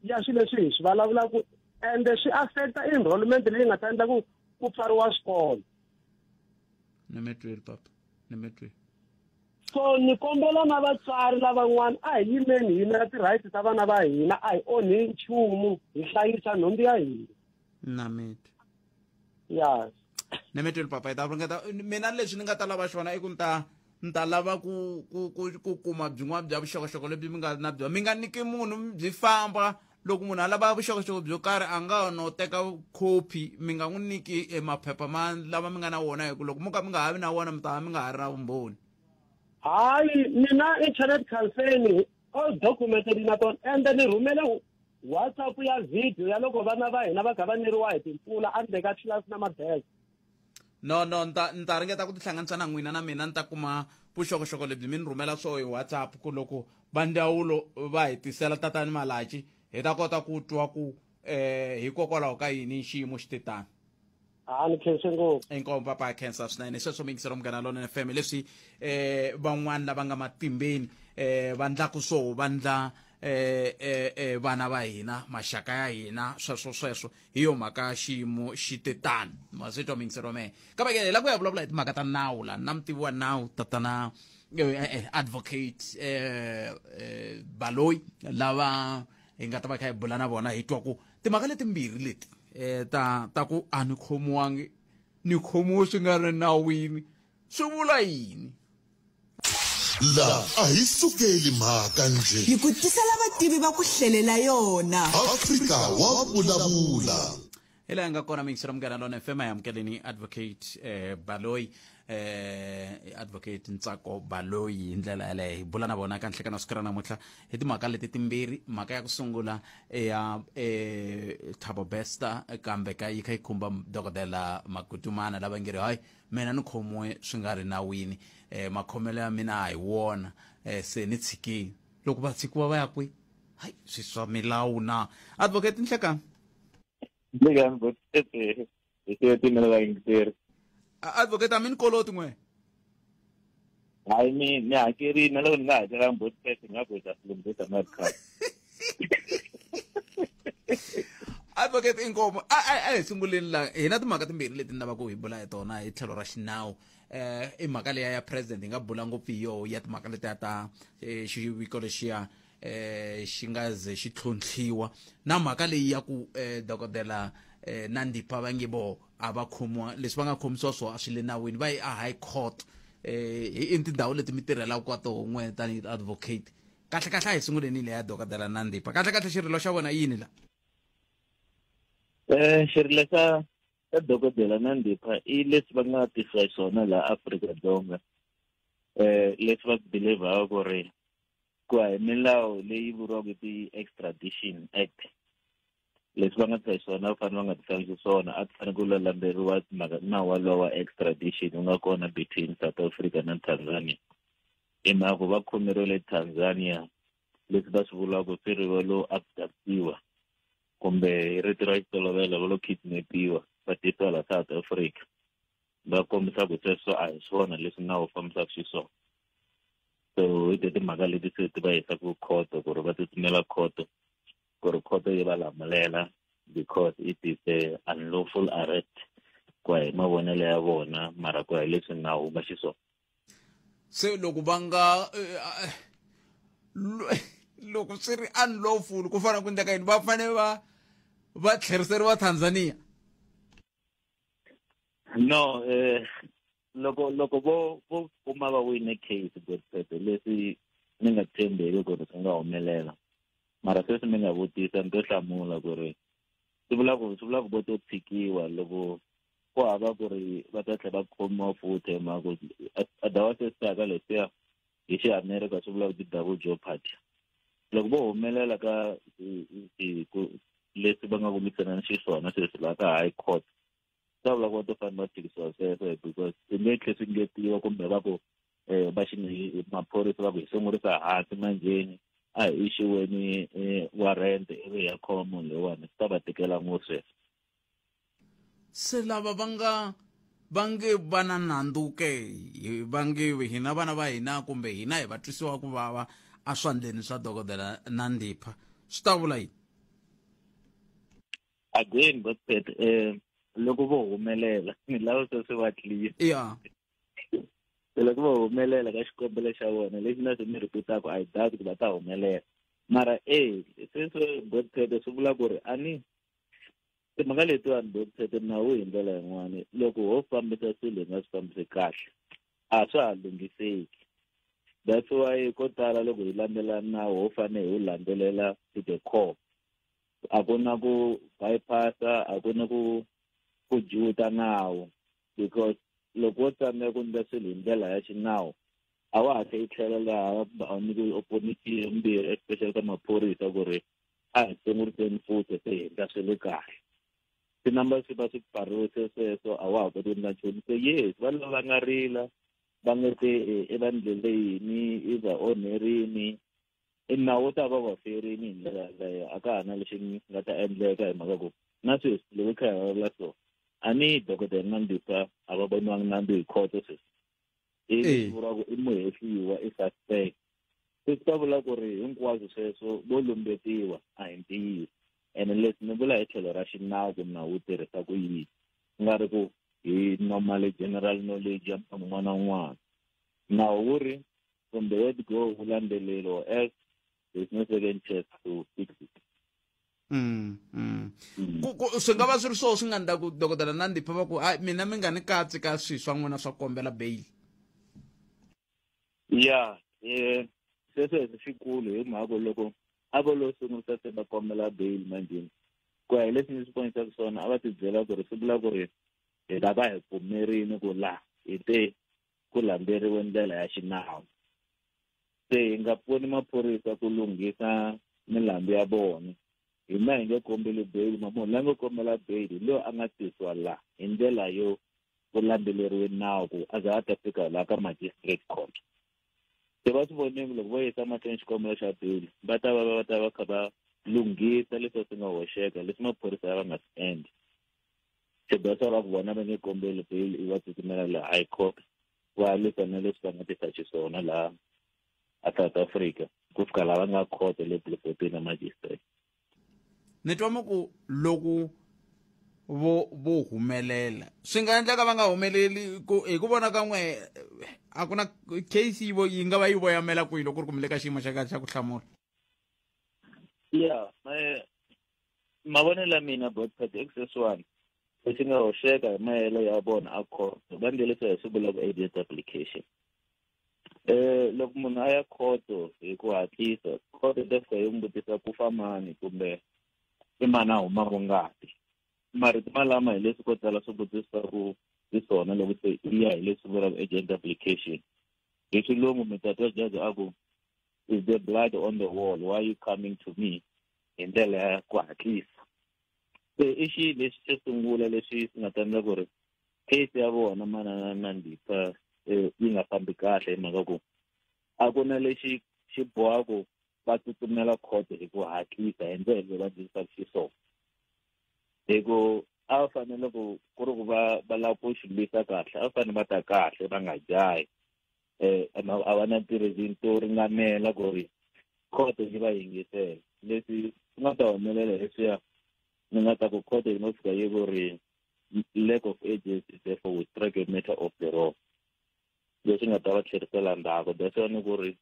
ya swilo leswi hi swi vulavulaka ende swi affecta enrollment leyi nga ta endla ku pfariwa swikolo. Ni mi twile papa, ni mi twile. So ni kombela na vatswari lavan'wana a hi yimeni hi yimela ti-rights ta vana va hina, a hi onhi nchumu, hi hlayisa nhundzu ya hina. Na mi twa. Yes. Nemetweli papa, hi ta ringeta. Mina leswi ni nga ta lava xona i ku ni ta lava ku kuma byin'wana bya vuxokoxoko lebyi mi nga na byona. Mi nga nyiki munhu byi famba. Loko munhu a lava vuxokoxoko byo karhi, a nga no teka khopi. Mi nga n'wi nyiki e maphepha ma lama mi nga na wona, hi ku loko mo ka mi nga ha vi na wona, mi ta va mi nga ha ri na vumbhoni. Hayi, mina internet campaign all documented na tona, ende ni rhumele WhatsApp ya video ya loko vana va hina va kha va neriwa hi timpfula endzeni ka tlilasi na madesk. No, ni ta ringeta ku tihlanganisa na n'wina, na mina ni ta kuma vuxokoxoko lebyi. Mi ni rhumela swo hi WhatsApp, ku loko va ndzawulo va hi tisela tatani Malachi, hi ta kota ku twa ku hikokwalaho ka yini xiyimo xi te tani. Ha, ni khense ngopfu. Inkomu papa, khensa swinene. Sweswo miyingiselo Munghana Lonene FM, leswi van'wani lava nga matimbeni va ndlaku swo va ndla vana va hina, maxaka ya hina, sweswo sweswo hi yo mhaka xiyimo xi te tani. Ma swi twa miyingiselo mehe, kambe ke hi la ku ya vulavula hi timhaka ta nawu la na mutivi wa nawu, tatana advocate Baloyi, lava hi nga ta va kha hi bula na vona, hi twa ku timhaka letimbirhi leti ta ku a ni khomiwangi, ni khomiwe swi nga ri nawini, swi vula yini? La a hi sukeli mhaka nje. Hi ku tisela vativi va ku hlelela yona. Afrika wa vulavula. Hi laha nga kona miyingiselo Munghana Lona FM, hi amukeleni advocate Baloyi, advocate Ntsako Baloyi. Hi ndlela yaleyo hi bula na vona ka nhlekano siku ra namuntlha hi timhaka leti timbirhi. Mhaka ya ku sungula ya Thabo Bester, kambe ka yi kha yi khumba dokodela Makutumana, lava nge ri hayi, mina ni khomiwe swi nga ri nawini, makhomelo ya mina a hi wona, se ni tshikile. Loko va tshikiwa va ya kwi? Hayi, swi swa milawu na advocate nhlekani. Nhlekani botete hi timela vayingiseri. Advocate, a mi ni koloti n'we? Hayi, ni hakerile, na loko ni nga hakelanga botete, ni nga ku hi ta lunghisa mali khadi. Advocate, inkomo. A hi sunguleni la hi na timhaka timbirhi leti ni lavaka hi bula hi tona hi tlhelo ra xinawu. I mhaka leya ya president, hi nga bula ngopfu hi yoho ya timhaka letiya ta xiviko lexiya xi nga ze xi tlhontlhiwa, na mhaka leyi ya ku dokodela Nandipha va nge vo a va khomiwa, leswi va nga khomisiwa swo a swi le nawini, va yi a high court. Hi i tindhawu leti mi tirhelaka ka toho n'we tanihi advocate. Kahle kahle, a hi sunguleni leya dokodela Nandipha. Kahle kahle, xirilo xa vona yini la? Xirilo xa dokodela Nandipha i leswi va nga tisiwa xiswona laha Afrika-Dzonga, leswi va believaku ku ri ku ya hi milawu leyi vuriwaka ti-Extradition Act, leswi va nga tisa xiswona va fanele va nga tisangi xiswona. A ti fanele ku landzeleriwa timhaka nawu walowo wa extradition wu nga kona between South Africa na Tanzania, hi mhaka ku va khomeriwe Tanzania, leswi va swi vulaka swi ri va lo abductiwa, kumbe hi rito ra xitolovelo va lo kidnapiwa, va tisiwa la South Africa. Va kombisa ku sweswo a hi swona leswi nawu wu fambisaka xiswona. So hi te timhaka leti se ti va yisaka khoto, ku ri va tsutsumela khoto, ku ri khoto yi va lamulela, because it is a unlawful arrest ku ya hi mavonelo ya vona, mara ku ya hi leswi nawu wu nga xiswona. Se loko va nga loko swi ri unlawful, ku fanele ku endleka yini? Va fanele va tlheriseriwa Tanzania? No, loko vo kuma va wine case, Godfred, leswi ni nga tshembeki ku ri swi nga humelela, mara sweswi mi nga vutisa, ni to hlamula ku ri swi vula ku vo to tshikiwa loko ku hava ku ri va ta tlhela va khomiwa futhi, hi mhaka ku otherwise swi ka leswiya hi xiamerika swi vula ku ti-double jeopardy. Loko vo humelela ka ku leswi va nga ku lwisana xiswona sweswi laha ka high court, swi vula ku va to fanele va tshikisiwa sweswo, because swi nge tlhe swi ngetiwa, kumbe va ku va xi maphorisa va ku hi sungurisa hansi manjheni, a hi ixiweni warrant ivi hi ya khoma munhu loyiwani, swi ta va tikela ngopfu sweswo. Se lava va nga va nge va na nandzu ke, va nge hina vana va hina kumbe hina hi va twisiwa ku vava eswandleni swa dokodela Nandipha, swi ta vula yini? Again, Godfred, loko vo humelela, milawu se swi va clear. Se loko vo humelela ka xikombelo xa vona lexi na swi mi repeataka, I doubt ku va ta humelela, mara e sweswo, Godfred, swi vula ku ri a ni Timhaka letiwani doctor nawu hi ndlela yin'wani loko ho fambisa swilo hi nga swi fambisi kahle a swa ha lunghiseki. That's why ko tala loko hi landzelela nawu ho fanele hi wu landzelela to the core. A ku na ku bypassa, a ku na ku juta nawu, because loko wo tsandzeka ku endla swilo hi ndlela ya xinawu a wa ha tlhe yi tlhela laha va nyike opportunity ya vumbirhi, especially ka maphorisa ku ri a hi sunguriseni futhi se hi endla swilo kahle. Tinamba swi va swi pfariwe sweswo, a wa ha koti ku endla nchumu. Se yes, va lava va nga rila va nga se i va ndlele yini, i va onherini, i nawu wu ta va va ferini hi ndlela yaleyo. A ka ha na lexi nga ta endleka hi mhaka ku na sweswi loko hi kha hi vulavula so a ni dokodela Nandipha a va voniwangi nandzu hi khoto sweswi. I vuriwa ku i muhehliwa, i suspect. Se swi ta vula ku ri hinkwaswo sweswo vo lumbetiwa a hi ntiyiso. Ene leswi ni vula hi tlhelo ra xinawu ku nawu wu tirhisa ku yini, ku nga ri ku hi normal general knowledge ya munhu un'wana na un'wana. Nawu wu ri from the word go wu landzeleriwa, else there is no second chance to fix it. Ku swi nga va swi ri swoho swi nga endla ku dokodela Nandipha va ku hayi mina mi nga ni katsi ka swilo swa n'wina swa kombela bail. Ya, sweswo hi swikulu hi mhaka loko a vo lo sungurisa se va kombela bail manjheni, ku ya hi leswi ni swi vonisaka swona a va ti byela ku ri swi vula ku ri hi ta va hi pfumerini ku laha hi te ku landzeriwe ndlela ya xinawu. Se hi nga pfuni maphorisa ku lunghisa milandzu ya vona. Hina hi nge kombeli bail, ma munhu loyi a nga kombela bail hi loyi a nga tisiwa laha hi ndlela yo ku landzeleriwe nawu ku a za a ta fika laha ka magistrate court. Se va swi vonile loko vo yisa mahlweni xikombelo xa bail, va ta va va ta va kha va lunghisa leswi swi nga hoxeka leswi maphorisa va nga swi endla. Se that's why va ku vona va nge kombeli bail, i va tsutsumela laha high court va lwisa na leswi va nga tisa xiswona laha a South Africa ku fika laha va nga court le Bloemfontein na magistrate. Ni twa ku loko vo humelela swi nga endleka va nga humeleli ku hi ku vona ka n'we a ku na case yi nga va yi voyamela kwihi loko ku ri kumile ka xiyimo xa kahle xa ku hlamula. Ya, mavonelo ya mina Botpet XS1 lexi nga hoxeka hi mahelo ya vona a court va endle leswi hi swi vulaka urgent application. Loko munhu a ya khoto hi ku hatlisa, khoto yi ta fika yi n'wi vutisa ku fa mani kumbe i mani a humaka ngati. Marito malama hi leswi ko tala swi vutisiwaku hi swona loko se i ya hi leswi vuriwaka urgent application. Hi xilungu mi ta twa judge a ku is the blood on the wall, why are you coming to me hi ndlela ya ku hatlisa. Se i xilo lexi xo sungula lexi swi nga ta endla ku ri case ya vona manana Nandipha yi nga fambi kahle hi mhaka ku a ku na lexi xi bohaku va tsutsumela court hi ku hatlisa hi ndlela leyi va dyondzisaka xiswona. Hi ku a va fanele ku ku ri ku va va lava ku xi lwisa kahle, a va fanele va ta kahle va nga jahi. A va na ti-reason to ringanela ku ri court yi va yingisela. Leswi swi nga ta humelela leswiya ni nga ta ku court yi ngo fika yi ku ri lack of urgency, therefore we strike a matter of the law. Leswi nga ta va tlherisela ndzhaku. That's why ni ku ri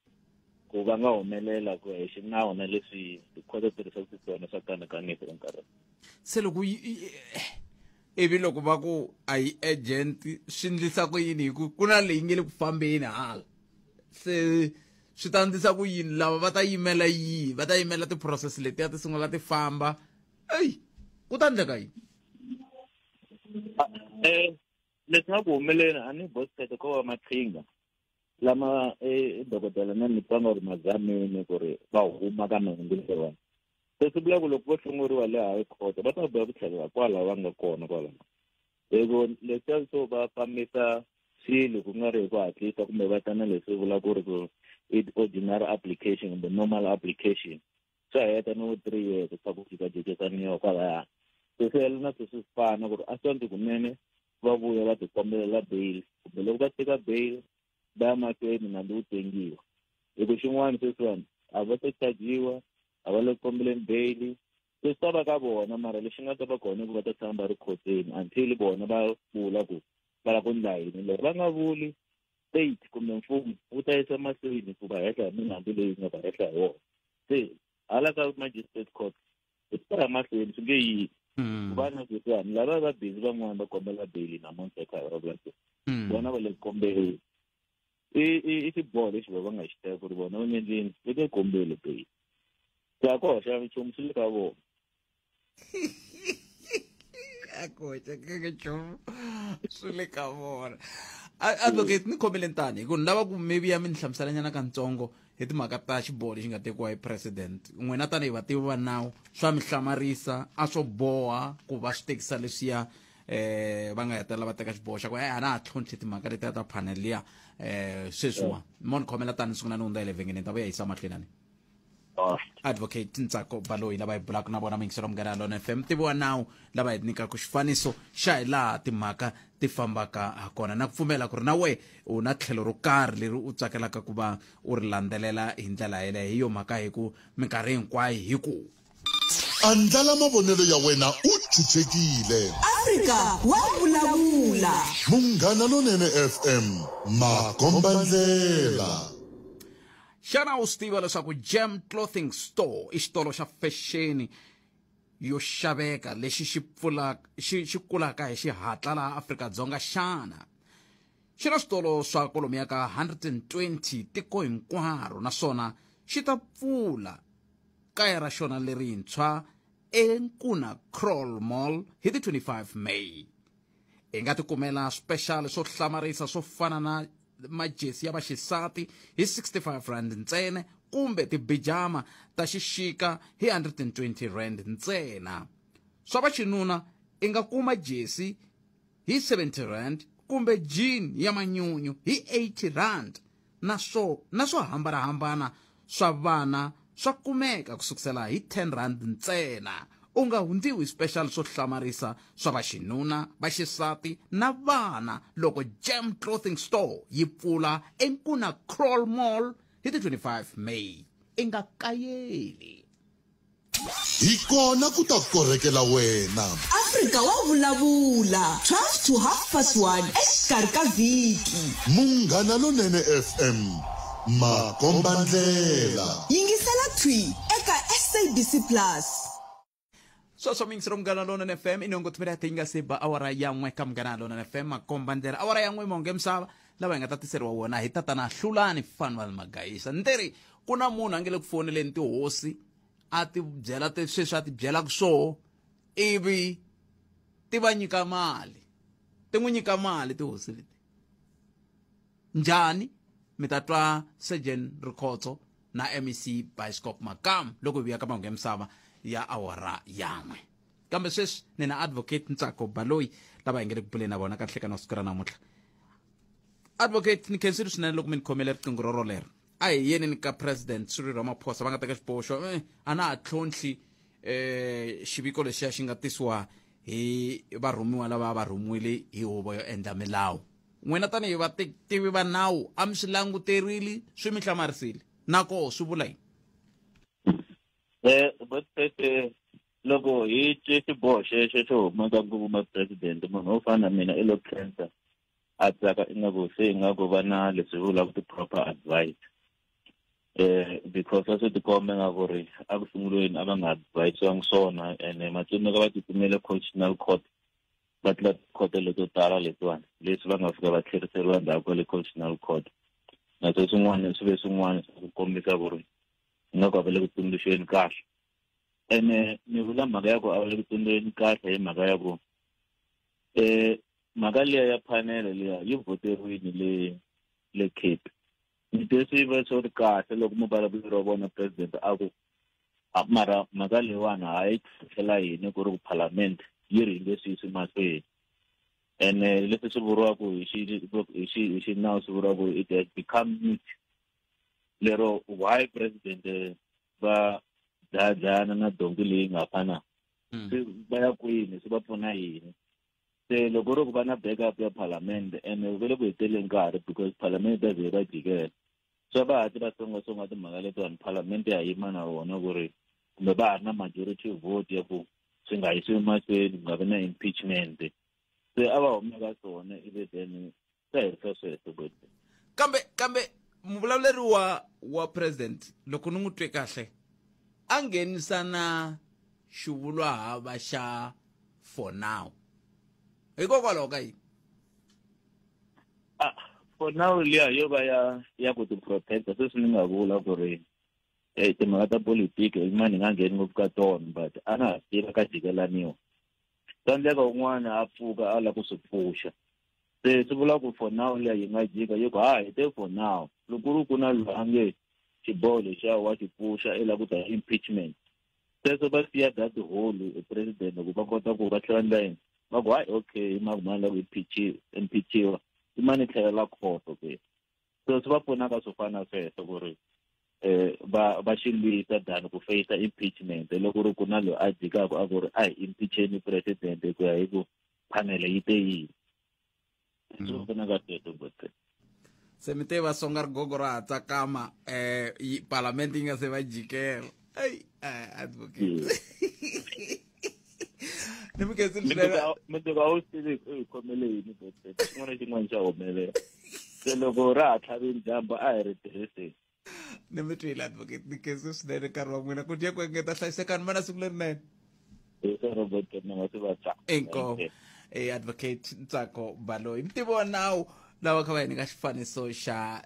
ku va nga humelela ku ya hi xinawu na leswi tikhoto tirhisaka xiswona swa kanakanisa ka nkarhi. Se loko ivi loko va ku a yi urgent swi ndlisa ku yini hi ku ku na leyi nge le ku fambeni hala, se swi ta ndlisa ku yini lava va ta yimela yihi, va ta yimela ti-process letiya ti sungula ti famba, eyi ku ta endleka yini? Leswi nga ku humeleni a ni boxete ko va maqhinga lama dokodela na ni twa nga ri mazameni ku ri va huma ka nhungu leyiwani. Se swi vula ku loko vo hlongoriwa le high court va ta boheka ku tlhelela kwala va nga kona kwala. Hi ku leswiya swo va fambisa swilo ku nga ri hi ku hatlisa kumbe va ta na leswi vula ku ri ku i ordinary application kumbe normal application, swa heta no 3 years swa ku jikajikisaniwa kwalaya. Se swi hela na sweswi swi fana ku ri a swi endli kunene va vuya va ti kombelela bail kumbe loko va teka bail va ya mahlweni nandzu wu tengiwa. Hi ku xin'wana sweswiwani a va se chajiwa, a va le ku kombeleni bail, se swi ta va ka vona, mara lexi nga ta va kona i ku va ta tshama va ri khotsweni until vona va vula ku va lava ku endla yini. Loko va nga vuli, state kumbe mfumo wu ta yisa mahlweni ku va hehla hi milandzu leyi nga va hehla hi wona. Se hala ka magistrate court hi ta ya mahlweni swi nge yimi. Ku va na sweswiwani lava va busy van'wana va kombela bail namuntlha kha va vula ku vona va le ku kombeleni. I xiboho lexi va nga xi teka ku ri vona va nge endleni va nge kombeli bail. Se a ko hoxa nchumu swi le ka vona. A ku hoxekanga nchumu swi le ka vona. Advocate ni khomele tani hi ku ni lava ku maybe ya mi ni hlamuselanyana katsongo hi timhaka ta xiboho lexi nga tekiwa hi president. N'wina tanihi vativi va nawu swa mi hlamarisa a swo boha ku va swi tekisa leswiya va nga hetelela va teka xiboho xa ku a na ha tlhontlhi timhaka letiya ta panel liya sweswiwa mo ni khomela tani sungula ni hundza hi le vhengeleni ta vuya yisa mahlweni ani. Advocate Ntsako Baloyi lava hi bulaka na vona muyingiselo Munghana Lona FM tiviwa nawu lava hi nyikaka xifaniso xa hi laha timhaka ti fambaka ha kona na ku pfumela ku ri na we u na tlhelo ro karhi leri u tsakelaka ku va u ri landzelela hi ndlela yeleyo. Hi yo mhaka hi ku minkarhi hinkwayo hi ku Andlala mavonelo ya wena u chuchekile. Afrika wa vulavula. Munghana Lonene FM, makombandlela. Xana u swi tiva leswaku Gem Clothing Store i xitolo xa fexeni yo xaveka lexi xi pfula xi xi kulaka hi xihatla laha Afrika-Dzonga xana? Xi na switolo swa kwalomuya ka 120 tiko hinkwaro naswona xi ta pfula kaya ra xona lerintshwa eNkuna Kraal Mall hi ti 25 May. I nga tikumela special swo hlamarisa swo fana na majesi ya vaxisati hi 65 rand ntsena kumbe tibijama ta xixika hi 120 rand ntsena. Swa vaxinuna i nga kuma jesi hi 70 rand kumbe jean ya manyunyu hi 80 rand na swo na swo hambanahambana swa vana swa kumeka ku sukusela hi 10 rand ntsena. U nga hundziwi special swo hlamarisa swa vaxinuna, vaxisati na vana loko Gem Clothing Store yi pfula eNkuna Kraal Mall hi ti 25 May. I nga kayeli. Hi kona ku ta korhekela wena. Afrika wa vulavula 12 to half past 1 exikarhi ka vhiki. Munghana Lonene FM, makombandlela. Yingisela thwi eka SABC Plus. Sweswo miyingiselo Munghana Lonene FM i nongo tumela yi nga se ba awara ya n'we ka Munghana Lonene FM makombandlela awara ya n'we monge misava lava hi nga ta tiseriwa wona hi tatana Hlulani Fanwell Magayisa. Ndzi ku na munhu a nge le ku foneleni tihosi a ti byela ti sweswi a ti byelaka swoho ivi ti va nyika mali ti n'wi nyika mali tihosi leti njhani. Mi ta twa Surgeon Rikhotso na MEC Bioscope Makam loko hi vuya ka mahungu ya misava ya awara yan'we. Kambe sweswi ni na Advocate Ntsako Baloyi lava hi nge le ku buleni na vona ka nhlekani wa siku ra namuntlha. Advocate, ni khensile swinene loko mi ni khomele riqingho roro lero. A hi yeni ni ka President Cyril Ramaphosa va nga teka xiboho xo a na ha tlhontlhi xiviko lexiya xi nga tisiwa hi varhumiwa lava va rhumiwile hi huvo yo endla milawu. N'wina tanihi vativi va nawu a mi swi languterile swi mi hlamarisile na koho swi vula yini? But loko hi twe xiboho xexo xo huma ka ngopfu president munhu wo fana na mina i lo khensa a tsaka ingaku se ingaku va na leswi vulaka ti-proper advice because a swi tikomba ingaku ri a ku sunguleni a va nga advisiwangi swona ene matsundzuka va titsumele constitutional court va tlula tikhoto leto tala letiwani leswi va nga fika va tlheriseriwa ndzhaku ka le constitutional court na swe swin'wana swi ve swin'wana swa ku kombisa ku ri ingaku a va le ku tsundzuxeni kahle ene ni vula mhaka ya ku a va le ku tsundzuxeni kahle hi mhaka ya ku mhaka liya ya panel liya yi voteriwile le Cape ni twe swi va swi ri kahle loko muvulavuleri wa vona president a ku mara mhaka leyiwani hayi tlhela yini ku ri ku parliament yi ri hi nge swi yisi mahlweni ene leswi swi vuriwaka hi xinawu swi vuriwaka it has become moot lero why president va dlayadlayana na donki leyi nga fana swi va ya kwini swi va pfuna yini se loko ri ku va na backup ya parliament ene va le ku heteleni nkarhi because parliament ta ze va jikela swa va hatli va tsongatsonga timhaka letiwani parliament ya yima na vona ku ri kumbe va ha ri na majority vote ya ku swi nga yisiwi mahlweni ku nga vi na impeachment se a va humeka swona ivi then swa herisa sweswo boti. Kambe muvulavuleri wa president loko ni n'wi twe kahle a nghenisa na xivulwahava xa For now hikokwalaho ka yini? Ah, for now liya yo va ya ku ti protecta. Sweswi ni nga vula ku ri timhaka ta politiki yin'wana hi nga ngheni ngopfu ka tona, but a na ha tiva ka jikelaniwa, swa endleka un'wana a pfuka a lava ku swi pfuxa. Se swi vula ku for now liya yi nga jika yi ku ha hi te for now, loko ku ri ku na loyi a nge xiboho lexiya wa xi pfuxa i lava ku ta impeachment, sweswo va siya that hole president ku va kota ku va tlhela ndla yini, va ku hayi, okay, mani lava ku impeachiwa i mani, tlhelela khoto ke. So swi va pfuna ka swo fana sweswo ku ri va xi lwisa than ku face impeachment loko ri ku na loyi a jikaka a ku ri a hi impeacheni president ku ya hi ku panel yi te yini. Swi va pfuna ka sweswo, but Se mi te va songa rigogo ra ha tsakama, palamende yi nga se va jikela. Ei, advocate, ni mi khensile swinene. Mundzuku a wu swi tivi u hi khomele yini, but xin'wana na xin'wana xa humelela, se loko ra ha tlhavini dyambu a hi ri tirhiseni. Ni mi twile, advocate, ni khensi swinene nkarhi wa n'wina ku dya ku engeta. Hlayisekani, va na siku lerinene. Hi swa Robert na masiva. Inkomu. Advocate Ntsako Baloyi, mutivi wa nawu, lava kha va hi nyika xifaniso xa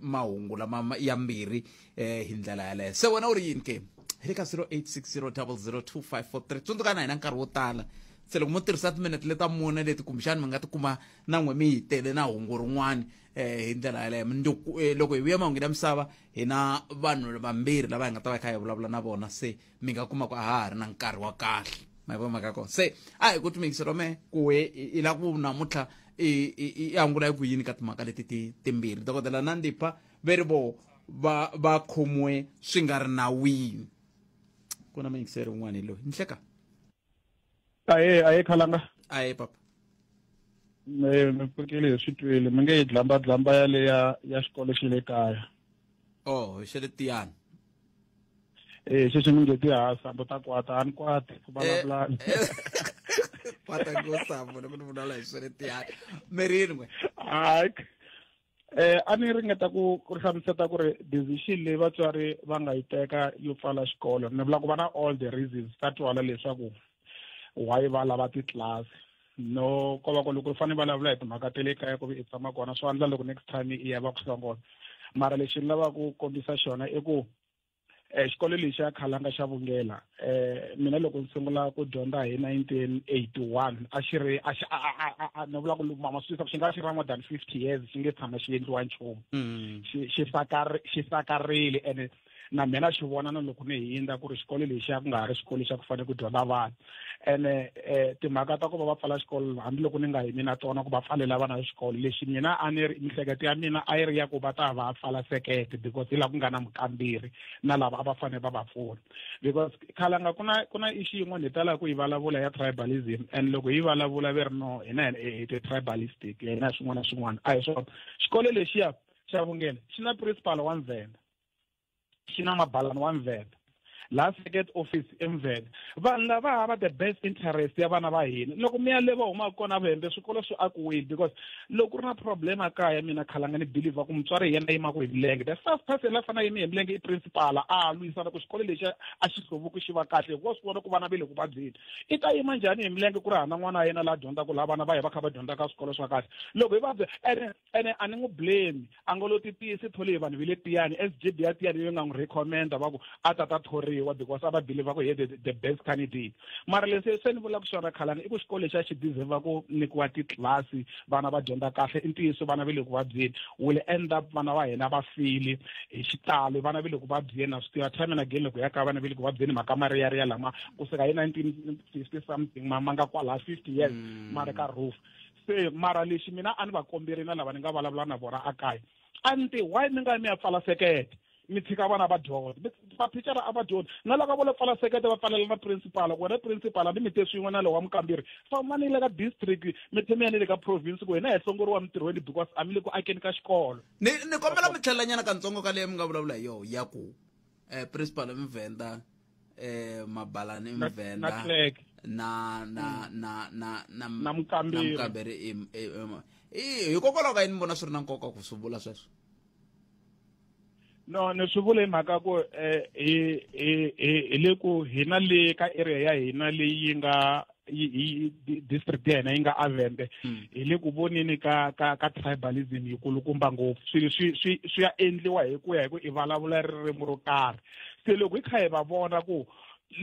mahungu lama ya mbirhi hi ndlela yaleyo. Se wena u ri yini ke? Hi le ka 0860002543. Tsundzukana hi na nkarhi wo tala, se loko mo tirhisa timinete leta mune leti, kumbexani mi nga tikuma na n'we mi hi tele na hungu rin'wana hi ndlela yaleyo. Mundzuku loko hi vuya mahungu ya misava, hi na vanhu vambirhi lava hi nga ta va hi kha hi vulavula na vona, se mi nga kuma ku a ha ha ri na nkarhi wa kahle. Ma yi vona mhaka ya kona? Se a hi ku timikiselo me ku we i lava ku namuntlha i angula hi ku yini ka timhaka leti ti timbirhi? Dokodela Nandipha ve ri vo va khomiwe swi nga ri nawini. Ku na muyingiseri un'wana hi loyi nhleka. Aye, khalanga. Aye, papa. Mi pfukile, hi swi twile, mi nge yi dlamba dlamba ya le ya xikolo xa le kaya. Oh, xa le Tiyani. Xexo mi nge ti ha sambo ta kwata, a ni kwati ku vulavulani. Kwata ngo sambo loko ni vulavula hi swa le Tiyani mirini n'we. Hayi, a ni ringeta ku hlamuseta ku ri decision leyi vatswari va nga yi teka yo pfala xikolo, ni vula ku va na all the reasons ta twala leswaku why va lava titlilasi. No ko va ku loko u fanele vulavula hi timhaka ta le kaya ku i tshama kona, swi endla loko next time i ya va ku hlongola. Mara lexi ni lavaka ku kombisa xona i ku xikolo lexi xa Khalanga xa Vungela, mina loko ni sungula ku dyondza hi 1981, a xi ri a xi a ni vula ku mama swi xi nga xi ri more than 50 years xi nge tshama xi endliwa nchumu. Xi sakarile, ene na mina xi vona na loko ni hindza ku ri xikolo lexiya ku nga ha ri xikolo xa ku fanele ku dyondza vana. Ene timhaka ta ku va va pfala xikolo, hambiloko ni nga yimi na tona ku va pfalela vana xikolo lexi, mina a ni ri mihleketo ya mina a yi ri ya ku va ta va pfala sekete, because hi laha ku nga na mukamberi na lava a va fanele va va pfuna. Because Khalanga, ku na issue yin'wana hi talaka ku yi vulavula ya tribalism, and loko hi vulavula ve ri no, hina hi ti-tribalistic, hina swin'wana na swin'wana. A hi swona. Xikolo lexiya xa Vungene xi na principal wa Mvenda, xi na mabalani wa Mvenda, laha second office eMvenda. Vanhu lava hava the best interest ya vana va hina. Loko mi ya le va humaka kona Vhembe, swikolo swi akiwile, because loko ku ri na problem a kaya, mina Khalanga ni believer ku mutswari hi yena yimaka hi milenge. The first person la fanele yime hi milenge i principal, a lwisana ku xikolo lexi a xi hluvuki xi va kahle, hikuva swi vona ku vana va le ku vabyeni. I ta yima njhani hi milenge ku ri hana n'wana wa yena laha dyondzaka, laha vana va hi va kha va dyondza ka swikolo swa kahle? Loko hi vabya, ene a ni n'wi blame, a nga lo titiyisi thole hi vanhu va le Tiyani. SGB ya Tiyani yi nga n'wi recommenda va ku a ta ta thoriwa, because a va believe ku hi the best candidate. Mara leswi se ni vulaka xona, Khalani, i ku xikolo lexi a xi deserve ku nyikiwa titlilasi, vana va dyondza kahle. I ntiyiso vana va le ku vabyeni, will end up vana va hina va file hi xitalo. Vana va le ku vabyeni, na swi tiva, time and again loko ya ka vana va le ku vabyeni mhaka mariyariya lama kusuka hi 1950 something ma nga kwalaha 50 years ma ri ka roof. Se mara lexi mina a ni va komberi na lava ni nga vulavula na vona a kaya, a ni ti why mi nga mi ya pfala sekete, mi tshika vana va dyondza? Mathicara a va dyondzi na loko vo lo pfala sekete, va pfalela na principal. Ku wena principal a ni mi te swin'we na lowa wa mukamberi, fambani le ka district, mi tlhe mi ya ni le ka province, ku hina hi hlongoriwa mintirhweni because a mi le ku akeni ka xikolo. Ni kombela mi tlhelelanyana katsongo ka leyi mi nga vulavula hi yoho ya ku principal Mvenda, mabalani Mvenda na clerk. Na Na mukamberi. Na mukamberi hikokwalaho ka yini mi vona swi ri na nkoka ku swi vula sweswo? No, ni swi vula hi mhaka ku hi le ku hina le ka area ya hina leyi nga Hi district ya hina yi nga avende, hi le ku voneni ka tribalism yi kulukumba ngopfu. Swilo swi ya endliwa hi ku ya hi ku i vulavula ririmi ro karhi. Se loko hi kha hi va vona ku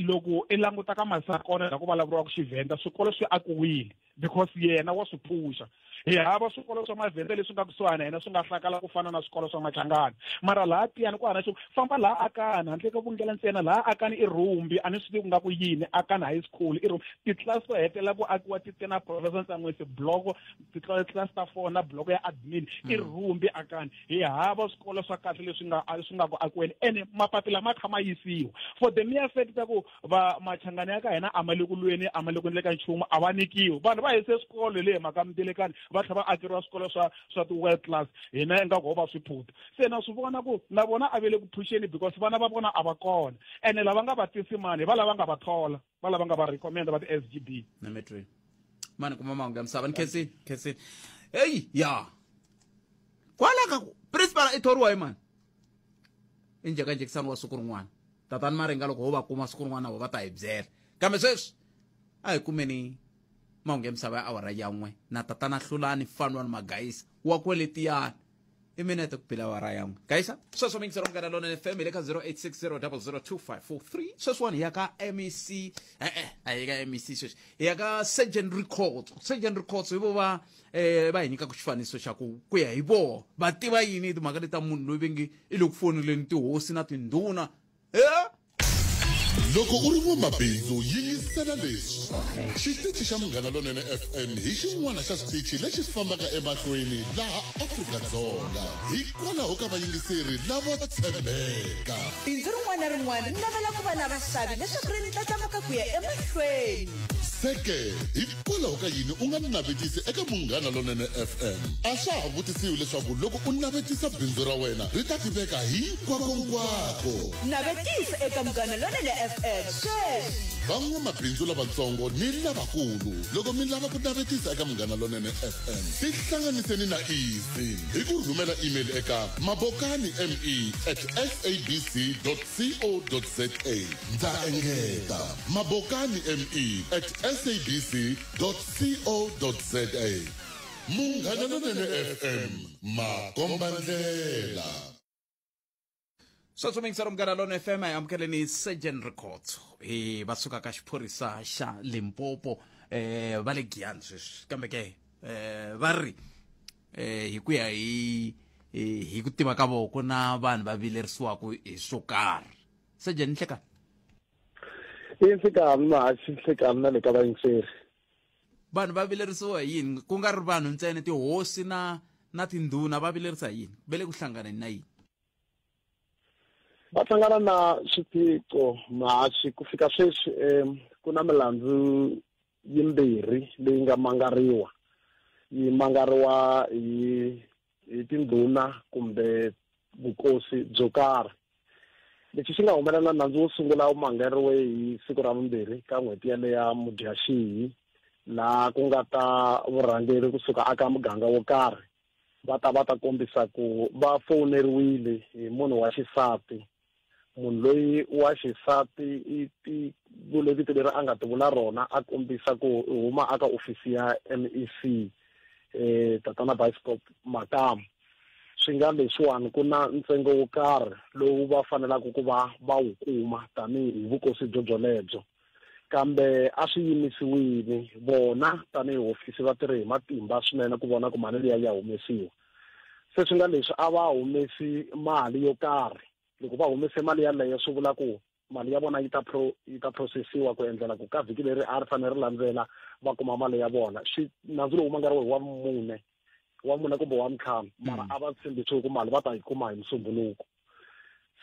loko i languta ka Masakona la ku vulavuriwaka Xivhenda, swikolo swi akiwile because yena wa swi phusha. Hi hava swikolo swa mavhenda leswi nga kusuhani na hina swi nga hlakala ku fana na swikolo swa Machangana, mara laha Tiyani ku hana xo famba laha Akani, handle ka vungela ntsena laha Akani i rhumbi, a ni swi tivi ku nga ku yini Akani High School i rhumbi. Titlilasi to hetelela ku akiwa ti te na Professor Ntsan'wisi bloko, titlilasi ta 4 na bloko ya admin i rhumbi Akani. Hi hava swikolo swa kahle leswi nga ku akiweni, ene mapapila ma kha ma yisiwa for the mere fact ta ku va Machangana ya ka hina a ma le ku lweni, a ma le ku endleka nchumu, a va nyikiwi. Vanhu va hise swikolo le mhaka Mtelekani, va tlhela va akeriwa swikolo swa ti-world class, hina ingaku ho va swiphuta. Se na swi vona ku na vona a ve le ku phuxeni because vana va vona a va kona, ene lava nga va tisi mani va lava nga va thola, va lava nga va recommend va ti-SGB. Na metro mani kuma mahungu ya misava ni khensini. Hey ya kwala ka ku principal i thoriwa hi mani i njhekanjhekisano wa siku rin'wana. Tatani Maringa loko ho va kuma siku rin'wana vo va ta hi byela, kambe sweswi a hi kumeni mahungu ya misava ya awara ya 1 na tatana Hlulani Fanwani Magayisa wa kwele Tiyani. I minete ku bile awara ya 1. Gayisa sweswo mingiselo Munghana Lonene FM hi le ka 0860002543. Sweswiwani hi ya ka MEC, a hi ka MEC sweswi, hi ya ka Surgeon Records. Surgeon Records hi vo va va hi nyikaka xifaniso xa ku ya hi voho va tiva yini timhaka leti ta munhu loyi va nge i le ku foneleni tihosi na tindhuna. Loko u ri n'wamabindzu, yingisela leswi. Xitichi xa Munghana Lonene FM hi xin'wana xa switichi lexi fambaka emahlweni laha Afrika-Dzonga hikwalaho ka vayingiseri lavo tshembeka. Bindzu rin'wana na rin'wana ri navela ku va na vaxavi leswaku ri ndlandlamuka ku ya emahlweni. Seke, hikwalaho ka yini u nga navetisi eka Munghana Lonene FM? A swa ha vutisiwi leswaku loko u navetisa bindzu ra wena ri ta tiveka hinkwakonkwako. Navetisa eka Munghana Lonene FM sweswi. Van'wamabindzu lavatsongo ni lavakulu, loko mi lava ku navetisa eka Munghana Lonene FM, tihlanganiseni na Easy hi ku rhumela email eka mabokanime@sabc.co.za. Ndza engeta, mabokanime@sabc.co.za. Munghana Lonene FM, makombandlela. Sweswo mingiselo Munghana Lonene FM, a hi amukeleni Surgeon Records. Hi va suka ka xiphorisa xa Limpopo, va le Giyani sweswi, kambe ke va ri hi ku ya hi ku tiva ka vona ku na vanhu va vilerisiwaka hi swo karhi. Surgeon, nhlekani. I nhlekani mahaxi, nhlekani na le ka vayingiseri. Vanhu va vilerisiwa hi yini? Ku nga ri vanhu ntsena, tihosi na tindhuna va vilerisa hi yini? Va le ku hlanganeni na yini? Va hlangana na swiphiqo mahaxi. Ku fika sweswi ku na milandzu yimbirhi leyi nga mangariwa. Yi mangariwa hi tindhuna kumbe vukosi byo karhi. Lexi xi nga humelela, nandzu wo sungula wu mangariwe hi siku ra vumbirhi ka n'hweti yaleya Mudyaxihi, laha ku nga ta vurhangeri kusuka aka muganga wo karhi va ta kombisa ku va fowuneriwile hi munhu wa xisati. Munhu loyi wa xisati i ti vule vito leri a nga ti vula rona, a kombisa ku u huma aka ofisi ya MEC, tatana Bioscope Makamu. Swi nga leswiwani ku na ntsengo wo karhi lowu va fanelaka ku va va wu kuma tanihi vukosi byo byolebyo, kambe a swi yimisiwile. Vona tanihi hofisi va tirhe hi matimba swinene ku vona ku mali liya ya humesiwa. Se swi nga leswi a va humesi mali yo karhi. Loko va humese mali yaleyo swi vula ku mali ya vona yi ta processiwa ku endlela ku ka vhiki leri a ri fanele ri landzela va kuma mali ya vona. Nandzu lowu mangariwe hi wa mune kumbe wa ntlhanu, mara a va tshembisiwe ku mali va ta yi kuma hi Musumbhunuko.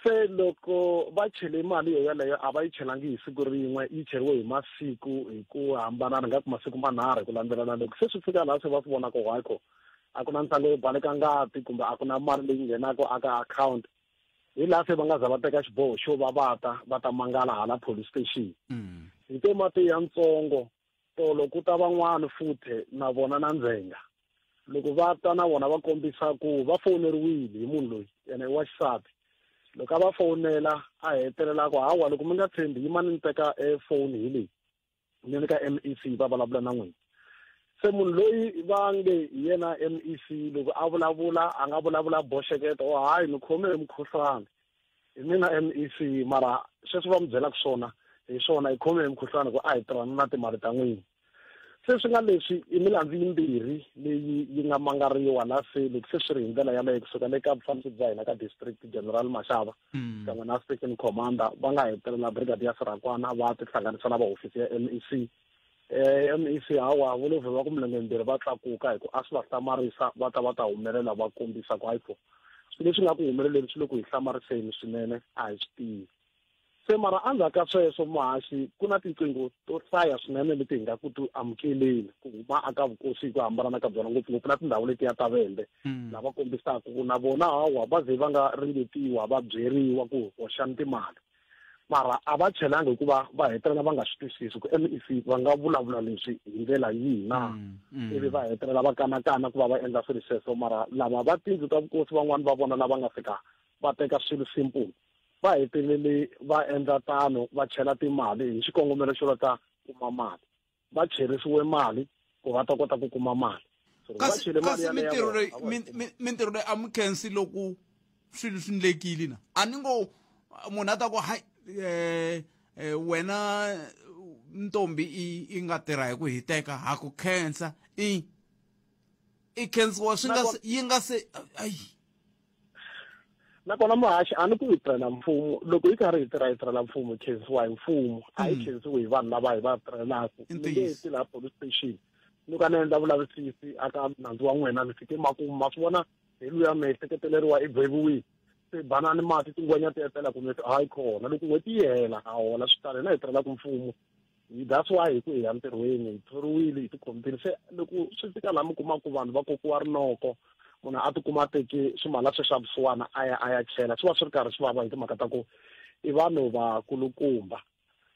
Se loko va chele mali yo yaleyo a va yi chelangi hi siku rin'we, yi cheriwe hi masiku hi ku hambanana, nga ku masiku manharhu ku landzelana. Loko se swi fika laha se va swi vona ku hayi a ku na ntsengo yo baleka ngati kumbe a ku na mali leyi nghenaka aka account, hi laha se va nga za va teka xiboho xo va va ta mangala hala police station. Hi te mati ya ntsongo tolo ku ta van'wana futhe na vona na ndzhenga. Loko va ta na vona va kombisa ku va fowuneriwile hi munhu loyi yena i wa xisati. Loko a va fowunela a hetelela ku hawa, loko mi nga tshembi yimani ni teka foni hi leyi. Ni le ka MEC va vulavula na n'wina. Se munhu loyi va nge hi yena MEC loko a vulavula a nga vulavula boxeketo o hayi ni khome hi mukhuhlwani hi mina MEC mara sweswi va mi byelaka swona hi swona hi khome hi mukhuhlwani ku a hi tirhana na timali ta n'wina. Se swi nga leswi i milandzu yimbirhi leyi yi nga mangariwa la se loko se swi ri hi ndlela yaleyo kusuka le ka vufambisi bya hina ka district general Mashava kan'we na station commander va nga hetelela brigadier Sirakwana va tihlanganisa na va hofisi ya MEC. MEC hawa vo lo vhe va ku milenge yimbirhi va tlakuka hi ku a swi va hlamarisa va ta va ta humelela va kombisa ku hayi fo swilo leswi nga ku humeleleni swi le ku hi hlamariseni swinene a hi swi tivi. Se mara endzhaku ka sweswo muhaxi ku na tinqingho to hlaya swinene leti hi nga ku ti amukeleni ku huma aka vukosi hi ku hambana ka byona ngopfungopfu na tindhawu letiya ta Vhembe lava kombisaka ku na vona hawa va ze va nga ringetiwa va byeriwa ku hoxani timali mara a va chelanga hikuva va hetelela va nga swi twisisi ku MEC va nga vulavula leswi hi ndlela yihi na ivi va hetelela va kanakana ku va va endla swilo sweswo mara lava va tindlu ta vukosi van'wani va vona lava nga fika va teka swilo simple va hetelele va endla tano va chela timali hi xikongomelo xo va ta kuma mali va cherisiwe mali ku va ta kota ku kuma mali. Kasi mintirho leyi mintirho leyi a mi khensi loko swilo swi ndlekile na a ni ngo munhu a ta ku hayi wena ntombi i nga tirha hi ku hiteka ha ku khensa i khensiwa swi nga yi nga se ayi. Nakona muhaxi a ni ku hi tirhela mfumo loko hi karhi hi tirha hi tirhela mfumo hi khensiwa hi mfumo a hi khensiwi hi vanhu lava hi va tirhelaka. Ni nge ti laha police station ni ka ni endla vulavisisi aka nandzu wa n'wina ni fike makumu ma swi vona hi luya mi ehleketeleriwa i gweviwile se banani mati tingwenya ti etlela kumbe hayi kona loko n'hweti yi hela a hola swi tala hina hi tirhelaka mfumo. That's why hi ku hi ya ntirhweni hi thoriwile hi tikhompini se loko swi fika laha mi kumaka ku vanhu va kokiwa rinoko munhu a tikuma a teke swimala swo xavisiwana a ya a ya chela swi va swi ri karhi swi vava hi timhaka ta ku i vanhu vakulukumba.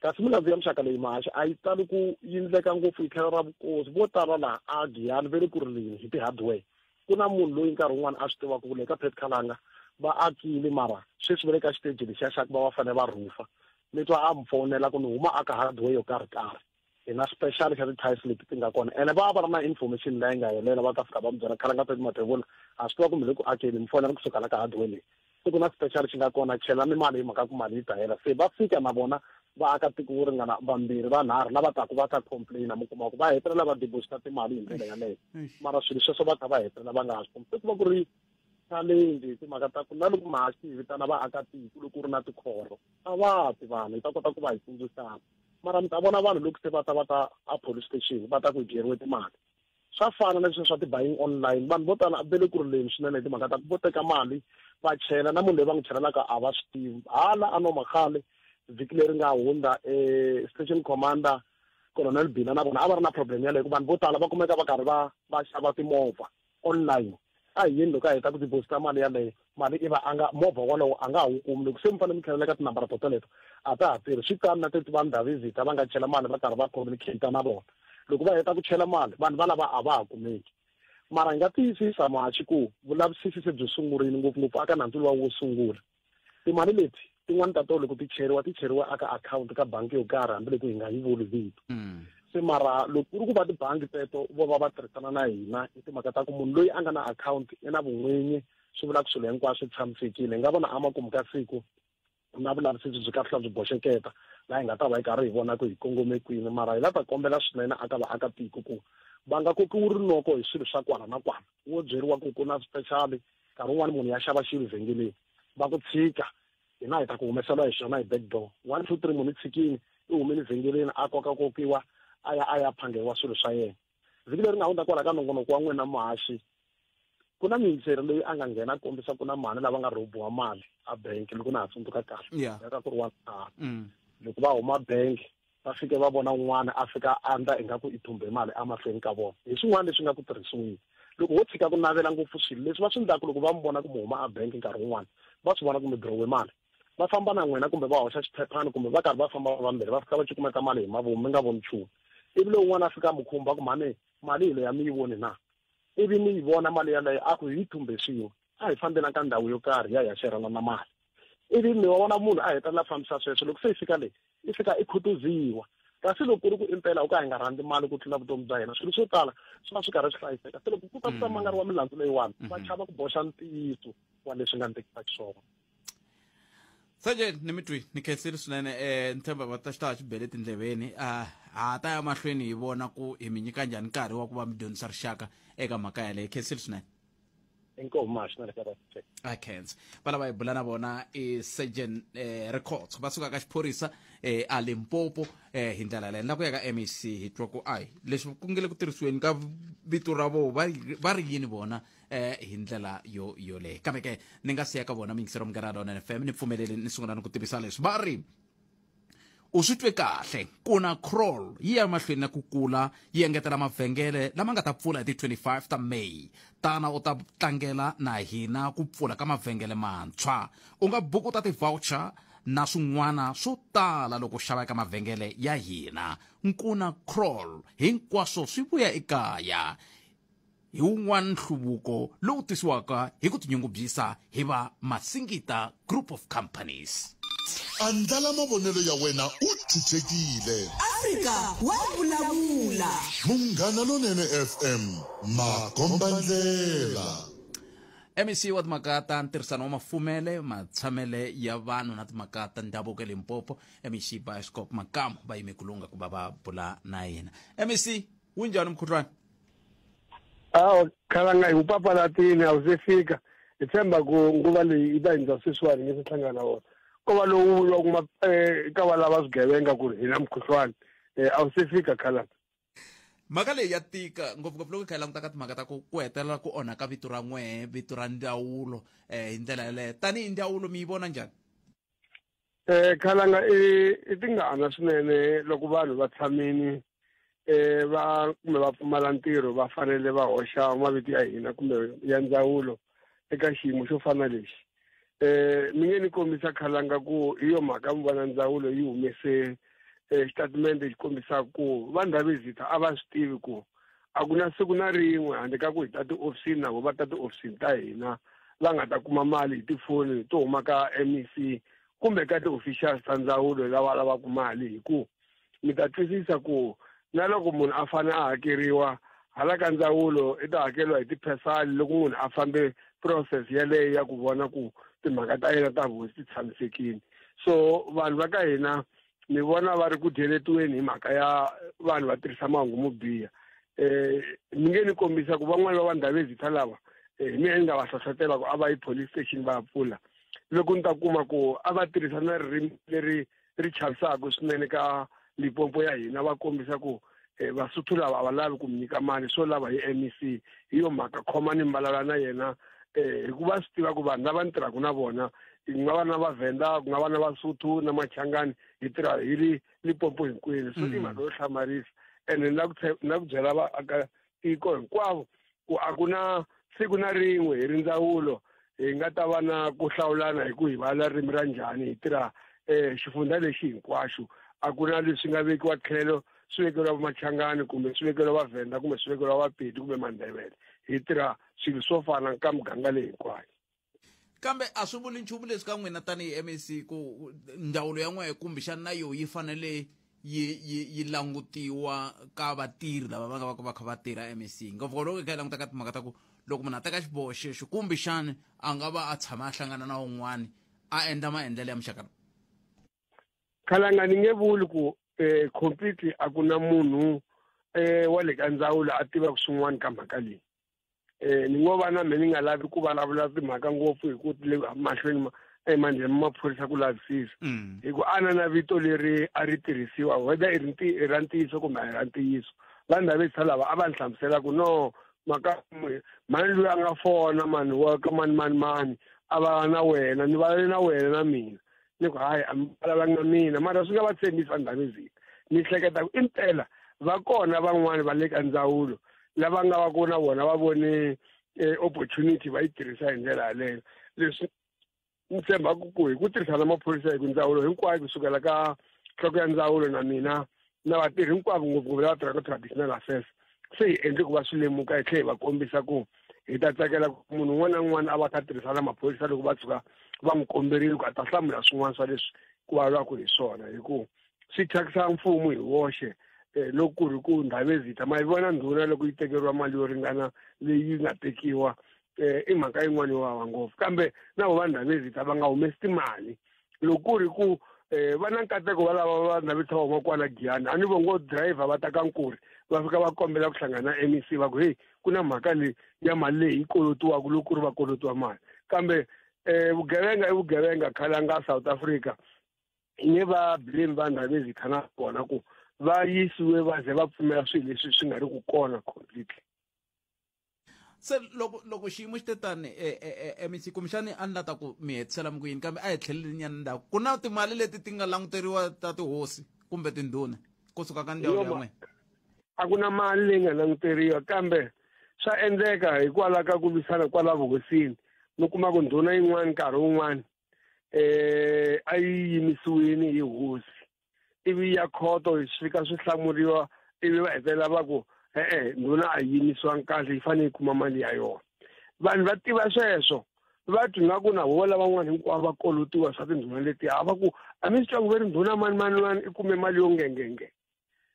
Kasi milandzu ya muxaka leyi mahaxi a yi tali ku yindleka ngopfu hi tlhelo ra vukosi vo tala laha a Giyani ve le ku rileni hi ti-hardware ku na munhu loyi nkarhi wun'wani a swi tivaka ku le ka Pet Khalanga va akile mara sweswi va le ka xiteji lexiya xa ku va va fanele va rhufa ni twa a mi fonela ku ni huma aka hardware yo karhi karhi hi na special xa ti-tiles leti ti nga kona ene va va ri na information leyi nga helela va ta fika va mi byela Khalanga Pet Mathebula a swi tiva kumbe le ku akeni mi fonela kusuka la ka hardware leyi se ku na special xi nga kona chela ni mali hi mhaka ku mali yi ta hela se va fika na vona va aka tiko vo ringana vambirhi vanharhu lava taku va ta complaina mi kuma ku va hetelela va deposita timali hi ndlela yaleyo mara swilo sweswo va kha va hetelela va nga ha swi kumi se ku va ku ri challenge hi timhaka ta ku na loko mahaxi hi vitana vaakatiko loko ku ri na tikhoro a va ti vanhu hi ta kota ku va hi tsundzuxana mara mi ta vona vanhu loko se va ta va ta a police station va ta ku hi dyeriwe timali swa fana na leswi swa ti-buying online vanhu vo tala va le ku rileni swinene hi timhaka ta ku vo teka mali va chela na munhu loyi va n'wi chelelaka a va swi tivi hala a no makhale vhiki leri nga hundza station commander Colonel Bina na vona a va ri na problem yaleyo ku vanhu vo tala va kumeka va karhi va va xava timovha online a hi yeni loko a heta ku deposita mali yaleyo mali i va a nga movha wolowo a nga ha wu kumi loko se mi fanele mi tlhelela ka tinambara to teleto a ta ha tirhi swi tani na teti va Ndhavezitha va nga chela mali va karhi va communicate na vona loko va heta ku chela mali vanhu valava a va ha kumeki mara hi nga tiyisisa mahaxi ku vulavisisi se byi sungurile ngopfungopfu aka nandzu luwa wo sungula timali leti tin'wani ta tona loko ti cheriwa ti cheriwa aka akhawunti ka bangi yo karhi hambiloko hi nga yi vuli vito se mara loko ku ri ku va tibangi teto vo va va tirhisana na hina hi timhaka ta ku munhu loyi a nga na akhawunti i na vun'winyi swi vula ku swilo hinkwaswo swi tshamisekile hi nga vona amakumu ka siku na vulavisisi byi kahlula byi boxeketa laha hi nga ta va hi karhi hi vona ku hi kongome kwini mara hi la ta kombela swinene aka vaakatiko ku va nga kokiwi rinoko hi swilo swa kwala na kwala wo byeriwa ku ku na special nkarhi wun'wani munhu ya xava xilo vhengeleni va ku tshika hina hi ta ku humesela hi xona hi back door 1 2 3 munhu i tshikini i humile vhengeleni a koka kokiwa a ya a ya phangeriwa swilo swa yena vhiki leri nga hundza kwala ka nongonoko wa n'wina muhaxi ku na miyingiseri loyi a nga nghena a kombisa ku na mhani lava nga rhobiwa mali a bank loko na ha tsundzuka kahle ya ka ku ri wa loko va huma bank va fike va vona un'wana a fika a ndla ingaku i thumbe mali emahlweni ka vona hi swin'wana leswi nga ku tirhisiweni loko wo tshika ku navela ngopfu swilo leswi va swi endlaka loko va mi vona ku mi huma a bank nkarhi wun'wana va swi vona ku mi dirowe mali va famba na n'wina kumbe va hoxa xiphephana kumbe va karhi va famba vambirhi va fika va cukumeta mali hi mavomu mi nga voni nchumu ivi loyi un'wana a fika a mi khumba ku mhani mali hi leyi a mi yi voni na ivi mi yi vona mali yaleyo a ku hi thumbe swin'we a hi fambela ka ndhawu yo karhi ya hi ya xerana na mali ivi mi vona munhu a hetelela fambisa sweswo loko se yi fika leyi i fika i khutuziwa Kasi loko ku ri ku impela u ka hi nga rhandzi mali ku tlula vutomi bya hina, swilo swo tala swi va swi karhi swi hlayiseka. Se loko ku ta ku ta mangariwa milandzu leyiwani, va chava ku boxa ntiyiso wa leswi nga ndlekisa xiswona. Sergeant, ni mi twi ni khensile swinene. Ni tshemba va ta xi ta xi bele tindleveni. Ha ta ya mahlweni hi vona ku hi mi nyika njhani nkarhi wa ku va mi dyondzisa rixaka eka mhaka yaleyo. Khensile swinene. Inkomu max na le ka va a khensa. Va lava hi bula na vona i Sergeant Records, va suka ka xiphorisa a Limpopo. Hi ndlela yaleyo na ku ya ka MEC hi twa ku ai leswi ku nge le ku tirhisiweni ka vito ra vo va ri yini vona hi ndlela yo yoleyo. Kambe ke ni nga siya ka vona miyingisero Munghana Lonene FM, ni pfumeleli ni sungula ni ku tivisa leswi va ri u swi twe kahle. Kuna Crawl yi ya mahlweni na ku kula, yi engetela mavhengele lama nga ta pfula hi ti 25 ta May. Tana u ta tlangela na hina ku pfula ka mavhengele mantshwa. U nga bukuta ti-voucher na swin'wana swo tala loko xava eka mavhengele ya hina. Nkuna Crawl, hinkwaswo swi vuya ekaya. Hi wun'wana nhluvuko lowu tisiwaka hi ku tinyungubyisa hi va Masingita Group of Companies. Andlala mavonelo ya wena u chuchekile. Afrika wa vulavula. Munghana Lonene FM, makombandlela. MEC wa timhaka ta ntirhisano wa mafumele, matshamele ya vanhu na timhaka ta ndhavuko eLimpopo, MEC Bioscope Makamu, va yime ku lungha ku va va bula na yena. MEC, wu njhani mukhuhlwani? Awa khalanga, hi wu papalatini, a wu se fika. Hi tshemba ku nguva leyi yi ta hindza sweswiwani, hi nge se hlangana na wona. Ko va lowu vuriwaka ka va lava swigevenga ku ri hi na mukhuhlwani, a wu se fika khalanga. Mhaka leyi ya tika ngopfungopfu loko hi kha hi languta ka timhaka ta ku hetelela ku onhaka vito ra n'wehe, vito ra ndzawulo hi ndlela yaleyo. Tanihi ndzawulo mi yi vona njhani? Khalanga, i tingana swinene loko vanhu va tshamini va kumbe va pfumala ntirho, va fanele va hoxa mavito ya hina kumbe ya ndzawulo eka xiyimo xo fana lexi. Mi nge ni kombisa khalanga ku hi yo mhaka mi vona ndzawulo yi humese xitatimende xi kombisaka ku va Ndhavezitha a va swi tivi ku a ku na siku na rin'we handle ka ku hi ta tiofisini na vo va ta tiofisini ta hina va nga ta kuma mali hi tifoni to huma ka MEC kumbe ka ti-officials ta ndzawulo lava lavaka mali. Hi ku mi ta twisisa ku na loko munhu a fane a hakeriwa hala ka ndzawulo, i ta hakeriwa hi tiphesali loko munhu a fambe process yaleyo ya ku vona ku timhaka ta yena ta vuhosi ti tshamisekile. So vanhu va ka hina ni vona va ri ku dyeletiweni hi mhaka ya vanhu va tirhisa mahungu mo biha. Mi nge ni kombisa ku van'wani va va Ndhavezitha lava, hi mina ni nga va hlohlotela ku a va yi police station va ya pfula, loko ni ta kuma ku a va tirhisa na ririmi leri ri chavisaka swinene ka Limpopo ya hina, va kombisa ku Vasotho lava a va lavi ku mi nyika mali, swo lava hi MEC. Hi yo mhaka khomani mi vulavula na yena, hikuva swi tiva ku vanhu lava ni tirhaka na vona, ku nga va na Vavhenda, ku nga va na Vasotho na Machangani, hi tirha hi ri Limpopo hinkwenu. So i mhaka yo hlamarisa, ene ni la ku byela vaaka tiko hinkwavo ku a ku na siku na rin'we hi ri ndzawulo hi nga ta va na ku hlawulana hi ku hi vulavula ririmi ra njhani. Hi tirha xifundza lexi hinkwaxo, a ku na leswi nga vekiwa tlhelo swi vekeriwa Machangani kumbe swi vekeriwa Vavhenda kumbe swi vekeriwa Vapedi kumbe Mandebele. Hi tirha swilo swo fana ka muganga leyi hinkwayo. Kambe a swi vuli nchumu leswi ka n'wina tanihi MEC ku ndzawulo ya n'wehe kumbexana na yo yi fanele yi langutiwa ka vatirhi lava va nga va va kha va tirha MEC, ngopfu loko hi kha hi languta ka timhaka ta ku loko munhu a teka xiboho xexo, kumbexana a nga va a tshama a hlangana na un'wana a endla maendlelo ya muxaka lowu? Khalanga, ni nge vuli ku completely a ku na munhu wa le ka ndzawulo a tivaka swin'wana ka mhaka leyi. Ni ngo va na me ni nga lavi ku vulavula timhaka ngopfu hi ku le mahlweni emandleni maphorisa ku lavisisa, hi ku ana na vito leri a ri tirhisiwa, whether i ri ra ntiyiso kumbe a hi ra ntiyiso. Va Ndhavezitha lava a va ni hlamusela ku no maka mani loyi a nga fona mani wa ka mani mani mani a va na wena, ni vulavule na wena na mina, ni ku hayi a mi vulavulanga na mina, mara swi nga va tshembisi va Ndhavezitha. Ni hleketa ku impela va kona van'wani va le ka ndzawulo lava nga va ku na vona va vone opportunity va yi tirhisa hi ndlela yaleyo. Leswi ni tshembaku ku hi ku tirhisana maphorisa, hi ku ndzawulo hinkwayo kusukela ka nhloko ya ndzawulo na mina na vatirhi hinkwavo, ngopfungopfu lava tirhaka traditional affairs, se hi endle ku va swi lemuka, hi tlhela hi va kombisa ku hi ta tsakela ku munhu un'wana na un'wana a va kha tirhisana maphorisa loko va tshuka va n'wi komberile ku a ta hlamula swin'wana swa leswi ku vulavulaka hi swona, hi ku Swi thyakisa mfumo hi woxe loko ku ri ku Ndhavezitha ma yi vona ndhuna loko yi tekeriwa mali yo ringana leyi nga tekiwa, i mhaka yin'wana yo vava ngopfu. Kambe na vo va Ndhavezitha va nga humesi timali loko ku ri ku va na nkateko va lava va Ndhavezitha va huma kwala Giyani, a ni vo ngo driver va ta ka Nkuri va fika va kombela ku hlangana na MEC va ku hey, ku na mhaka leyi ya mali leyi yi kolotiwaka loko ku ri va kolotiwa mali. Kambe vugevenga i vugevenga khalanga South Africa, nge va blame va Ndhavezitha na vona ku va yisiwe va ze va pfumela swilo leswi swi nga ri ku kona completely. Se loko xiyimo xi te tani, MEC, kumbexani a ni la ta ku mi hetisela mi ku yini, kambe a hi tlheleli nyana ndzhaku. Ku na timali leti ti nga languteriwa ta tihosi kumbe tindhuna kusuka ka ndzawulo ya n'wina? A ku na mali leyi nga languteriwa, kambe swa endleka hikwalaho ka ku lwisana kwala vuhosini mi kuma ku ndhuna yin'wana nkarhi wun'wana a yi yimisiwile hi hosi, ivi ya khoto swi fika swi hlamuriwa, ivi va hetelela va ku e-e, ndhuna a yi yimisiwangi kahle, yi fanele yi kuma mali ya yona. Vanhu va tiva sweswo, va twi nga ku na vo lavan'wana hinkwavo va kolotiwa swa tindhuna letiya, a va ku a mi swi twangi ve ri ndhuna mani mani mani i kume mali yo ngengenge.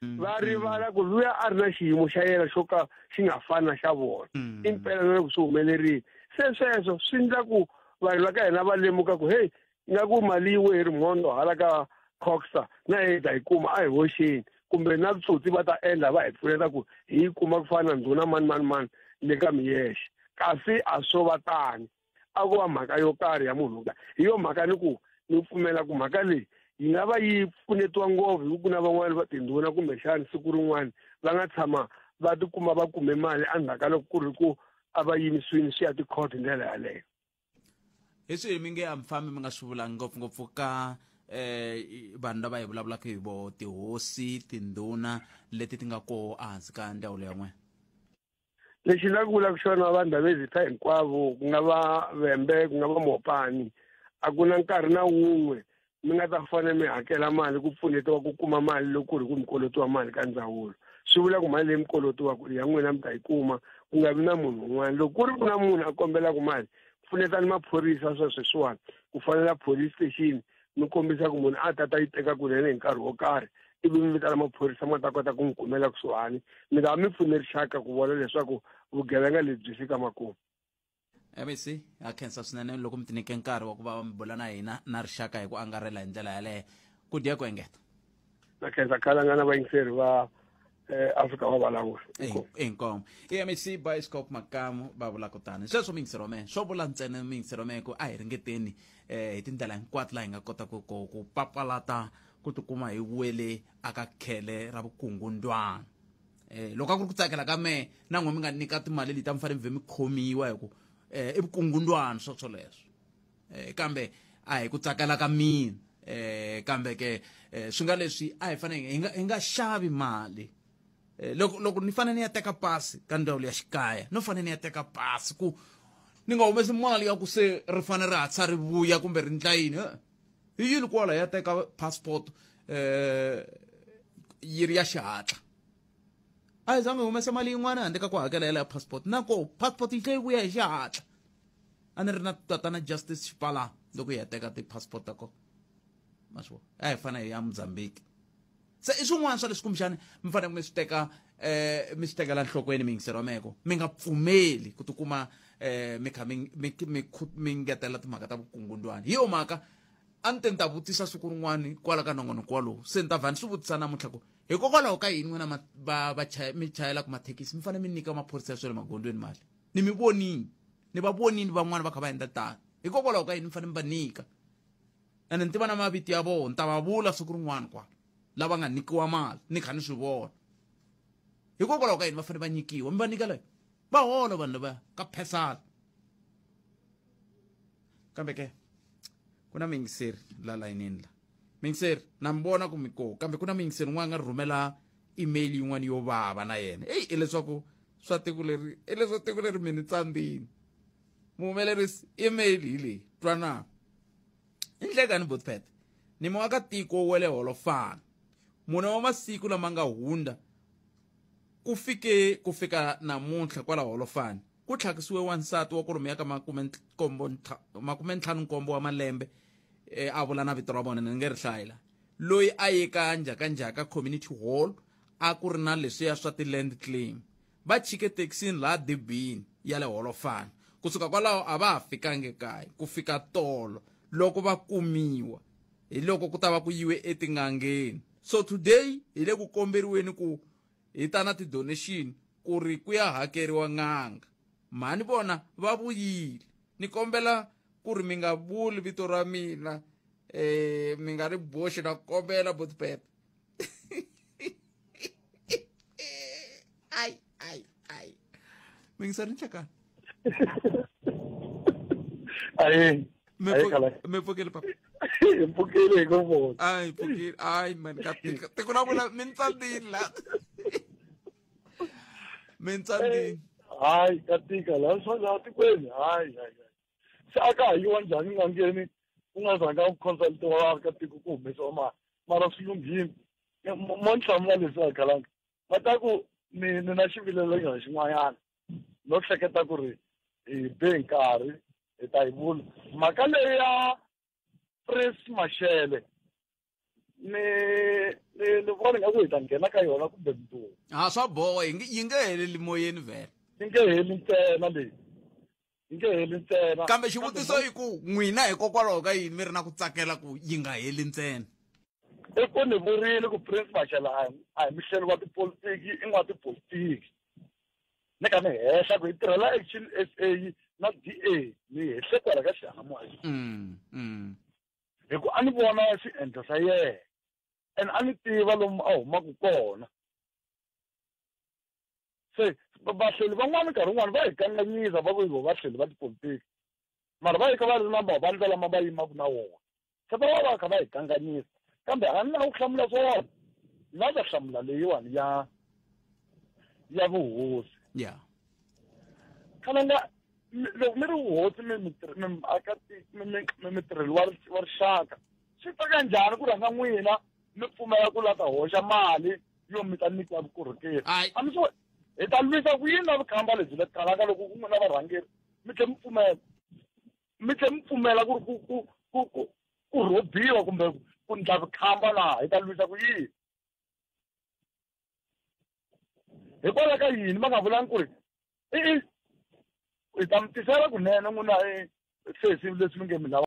Va rivala ku luya a ri na xiyimo xa yena xo ka xi nga fani na xa vona. Impela na loko swi humelerile se sweswo swi endla ku vanhu va ka hina va lemuka ku hey, nga ku mali yi we hi rimhondo hala ka Coxa na hi ta yi kuma, a hi hoxeni, kumbe na vutsotsi va ta endla va hi pfuneta ku hi yi kuma ku fana na ndhuna mani mani mani le ka Miyexe. Kasi a swo va tani, a ko va mhaka yo karhi ya munhu wo karhi. Hi yo mhaka ni ku ni pfumela ku mhaka leyi yi nga va yi pfunetiwa ngopfu hi ku na van'wani va tindhuna kumbexani siku rin'wani va nga tshama va tikuma va kume mali endzhaku ka loko ku ri ku a va yimisiwile swi ya tikhoto hi ndlela yaleyo. Hi swihi mi nge a mi fambi mi nga swi vulangi ngopfungopfu ka vanhu lava hi vulavulaka hi vo tihosi, tindhuna leti ti nga koho ehansi ka ndzawulo ya n'wina? Lexi ni la ku vulaka xona, va Ndhavezitha hinkwavo, ku nga va Vhembe, ku nga va Mopani, a ku na nkarhi na wun'we mi nga ta fanele mi hakela mali ku pfunetiwa ku kuma mali loko ku ri ku mi kolotiwa mali ka ndzawulo. Swi vula ku mali leyi mi kolotiwaka ya n'wina mi ta yi kuma, ku nga vi na munhu un'wana. Loko ku ri ku na munhu a kombelaka mali, pfunetani maphorisa swa sweswiwani, ku fanela police station mi kombisa ku munhu a ta ta yi teka kunene hi nkarhi wo karhi, ivi mi vitana maphorisa ma ta kota ku n'wi kumela kusuhani. Mi ta va mi pfune rixaka ku vona leswaku vugevenga lebyi byi fika makumu. MEC, ha khensa swinene loko mi ti nyike nkarhi wa ku va mi bula na hina na rixaka hi ku angarhela hi ndlela yaleyo. Ku dya ku engeta. Na khensa khalanga na vayingiseri va Afrika wa vulavula. Inkomo. MEC Bioscope Makamu va vula kutani. Sweswo miyingiseri wa mehe, swo vula ntsena miyingiseri wa mehe ku a hi ringeteni hi tindlela hinkwato laha hi nga kota ku papalata ku tikuma hi wele aka khele ra vukungundwana. Loko a ku ri ku tsakela ka mehe na n'we mi nga nyika timali leti a mi fanele mi vhe mi khomiwa hi ku i vukungundwana swo swoleswo. Kambe a hi ku tsakela ka mina. Kambe ke swi nga leswi a hi fanele hi nga xavi mali. Loko ni fanele ni ya teka pasi ka ndzawulo ya xikaya, no fanele ni ya teka pasi ku ni nga humesi mali ya ku se ri fanele ri hatlisa ri vuya kumbe ri ndla yini. Hi yini kwala ya teka passport yi ri ya xihatla? A hi zangi hi humesa mali yin'wana handle ka ku hakela yela ya passport, na ko passport yi tlhe yi vuya hi xihatla. A ni ri na tatana Justice Xipala loko hi ya teka ti-passport ta kona, ma swi vona, a hi fanele hi ya Mozambique. Se i swin'wana swa leswi kumbexani mi fanele mi swi teka mi swi tekela nhlokweni miyingiseri wa meko, mi nga pfumeli ku tikuma mi kha mi ngetela timhaka ta vukungundwani. Hi yo mhaka a ni te ni ta vutisa siku rin'wani kwala ka nongonoko walowu, se ni ta vha ni swi vutisa namuntlha ku hikokwalaho ka yini n'wina mi chayelaka mathekisi mi fanele mi nyika maphorisa ya swa le magondzweni mali? Ni mi vonini, ni va vonini van'wani va kha va endla tano, hikokwalaho ka yini mi fanele mi va nyika? Ene ni tiva na mavito ya vona, ni ta va vula siku rin'wana kwala lava nga nyikiwa mali, ni kha ni swi vona. Hikokwalaho ka yini va fanele va nyikiwa? Mi va nyika leyi va hola vanhu lava ka phesala. Kambe ke ku na muyingiseri la layinini la, muyingiseri na mi vona ku mi ko, kambe ku na muyingiseri un'wana a nga rhumela email yin'wana yo vava na yena. Eyi, hileswaku swa tiko leri, hileswaku tiko leri mi ni tsandzini. Muhumelerisi, email hi leyi, twanana. I nhlekani Botpet, ni muakatiko wa le Holofana. Mune wa masiku lama nga hundza ku fike ku fika namuntlha kwala Holofana, ku tlhakisiwe wansati wa kwalomuya ka makume ntlhanu nkombo wa malembe, a vula na vito ra vona ni nge ri hlayela. Loyi a ye ka Njhakanjhaka Community Hall a ku ri na leswiya swa ti-land claim. Va chike thekisini laha dibini ya le Holofani. Kusuka kwalaho a va ha fikangi ekaya ku fika tolo loko va kumiwa hi loko ku ta va ku yiwe etin'angeni. So today hi le ku komberiweni ku hi ta na ti-donation ku ri ku ya hakeriwa n'anga. Mhani vona va vuyile. Ni kombela ku ri mi nga vuli vito ra mina eh mi nga ri boxi na kombela botpepe. Ai ai ai. Mi ngi sari nhlekani. Ayi. Mi pfukile papa. Hi pfukile hi ku vona. Ai pfukile. Ai man ka tika. Tiko ra vula mi ntsandzile la. Mi ntsandzile. Hayi ka tika la swa la tikweni. Hayi hayi. Se a ka ha yiwa njhani n'angeni ku nga zanga ku consultiwa ka tiko ku humesiwa mali. Mara swi lunghile. Mo ni hlamula leswi a khalanga. Va ta ku ni ni na xivilelo nyana xin'wanyana. No hleketa ku ri hi be nkarhi hi ta yi vula. Mhaka leyi ya Prince Mashele ni ni ni vona ingaku hi ta nghena ka yona kumbe mundzuku. Ha swa boha yi nge heleli moyeni vhele. Yi nge heli ntsena leyi. Yi nge heli ntsena. Kambe xivutiso i ku n'wina hikokwalaho ka yini mi ri na ku tsakela ku yi nga heli ntsena? I ku ni vurile ku Prince Mashele a hi muhleri wa tipolitiki i n'wa tipolitiki. Ni ka ni hehla ku hi tirhela Action SA na DA ni hehle kwala ka xiyanimoya. Hi ku a ni vona swiendlo swa yena and a ni tiva lomu a humaka kona. Se vahleli van'wana nkarhi wun'wani va hi kanganyisa va ku hi vo vahleli va tipolitiki mara va yi kha va ri na mavandla lama va yimaka na wona. Se va va va kha va hi kanganyisa kambe a ni lavi ku hlamula swona. Ni lava ta hlamula leyiwani ya ya vuhosi. Khalanga loko mi ri vuhosi mi mi mi mi mitirheli wa wa rixaka swi ta njhani ku rhanga n'wina mi pfumela ku la ta hoxa mali yo mi ta nyikiwa vukorhokeri? A mi swi hi ta lwisa ku yini na vukhamba lebyi le kalaka loko ku n'wina varhangeri mi tlhe mi pfumela mi tlhe mi pfumela ku ri ku ku ku ku ku rhobiwa kumbe ku ndla vukhamba laha hi ta lwisa ku yini? Hikwalaho ka yini va nga vulangi ku ri i hi ta mi tisela kunene n'wina sesi leswi mi nge mi lava?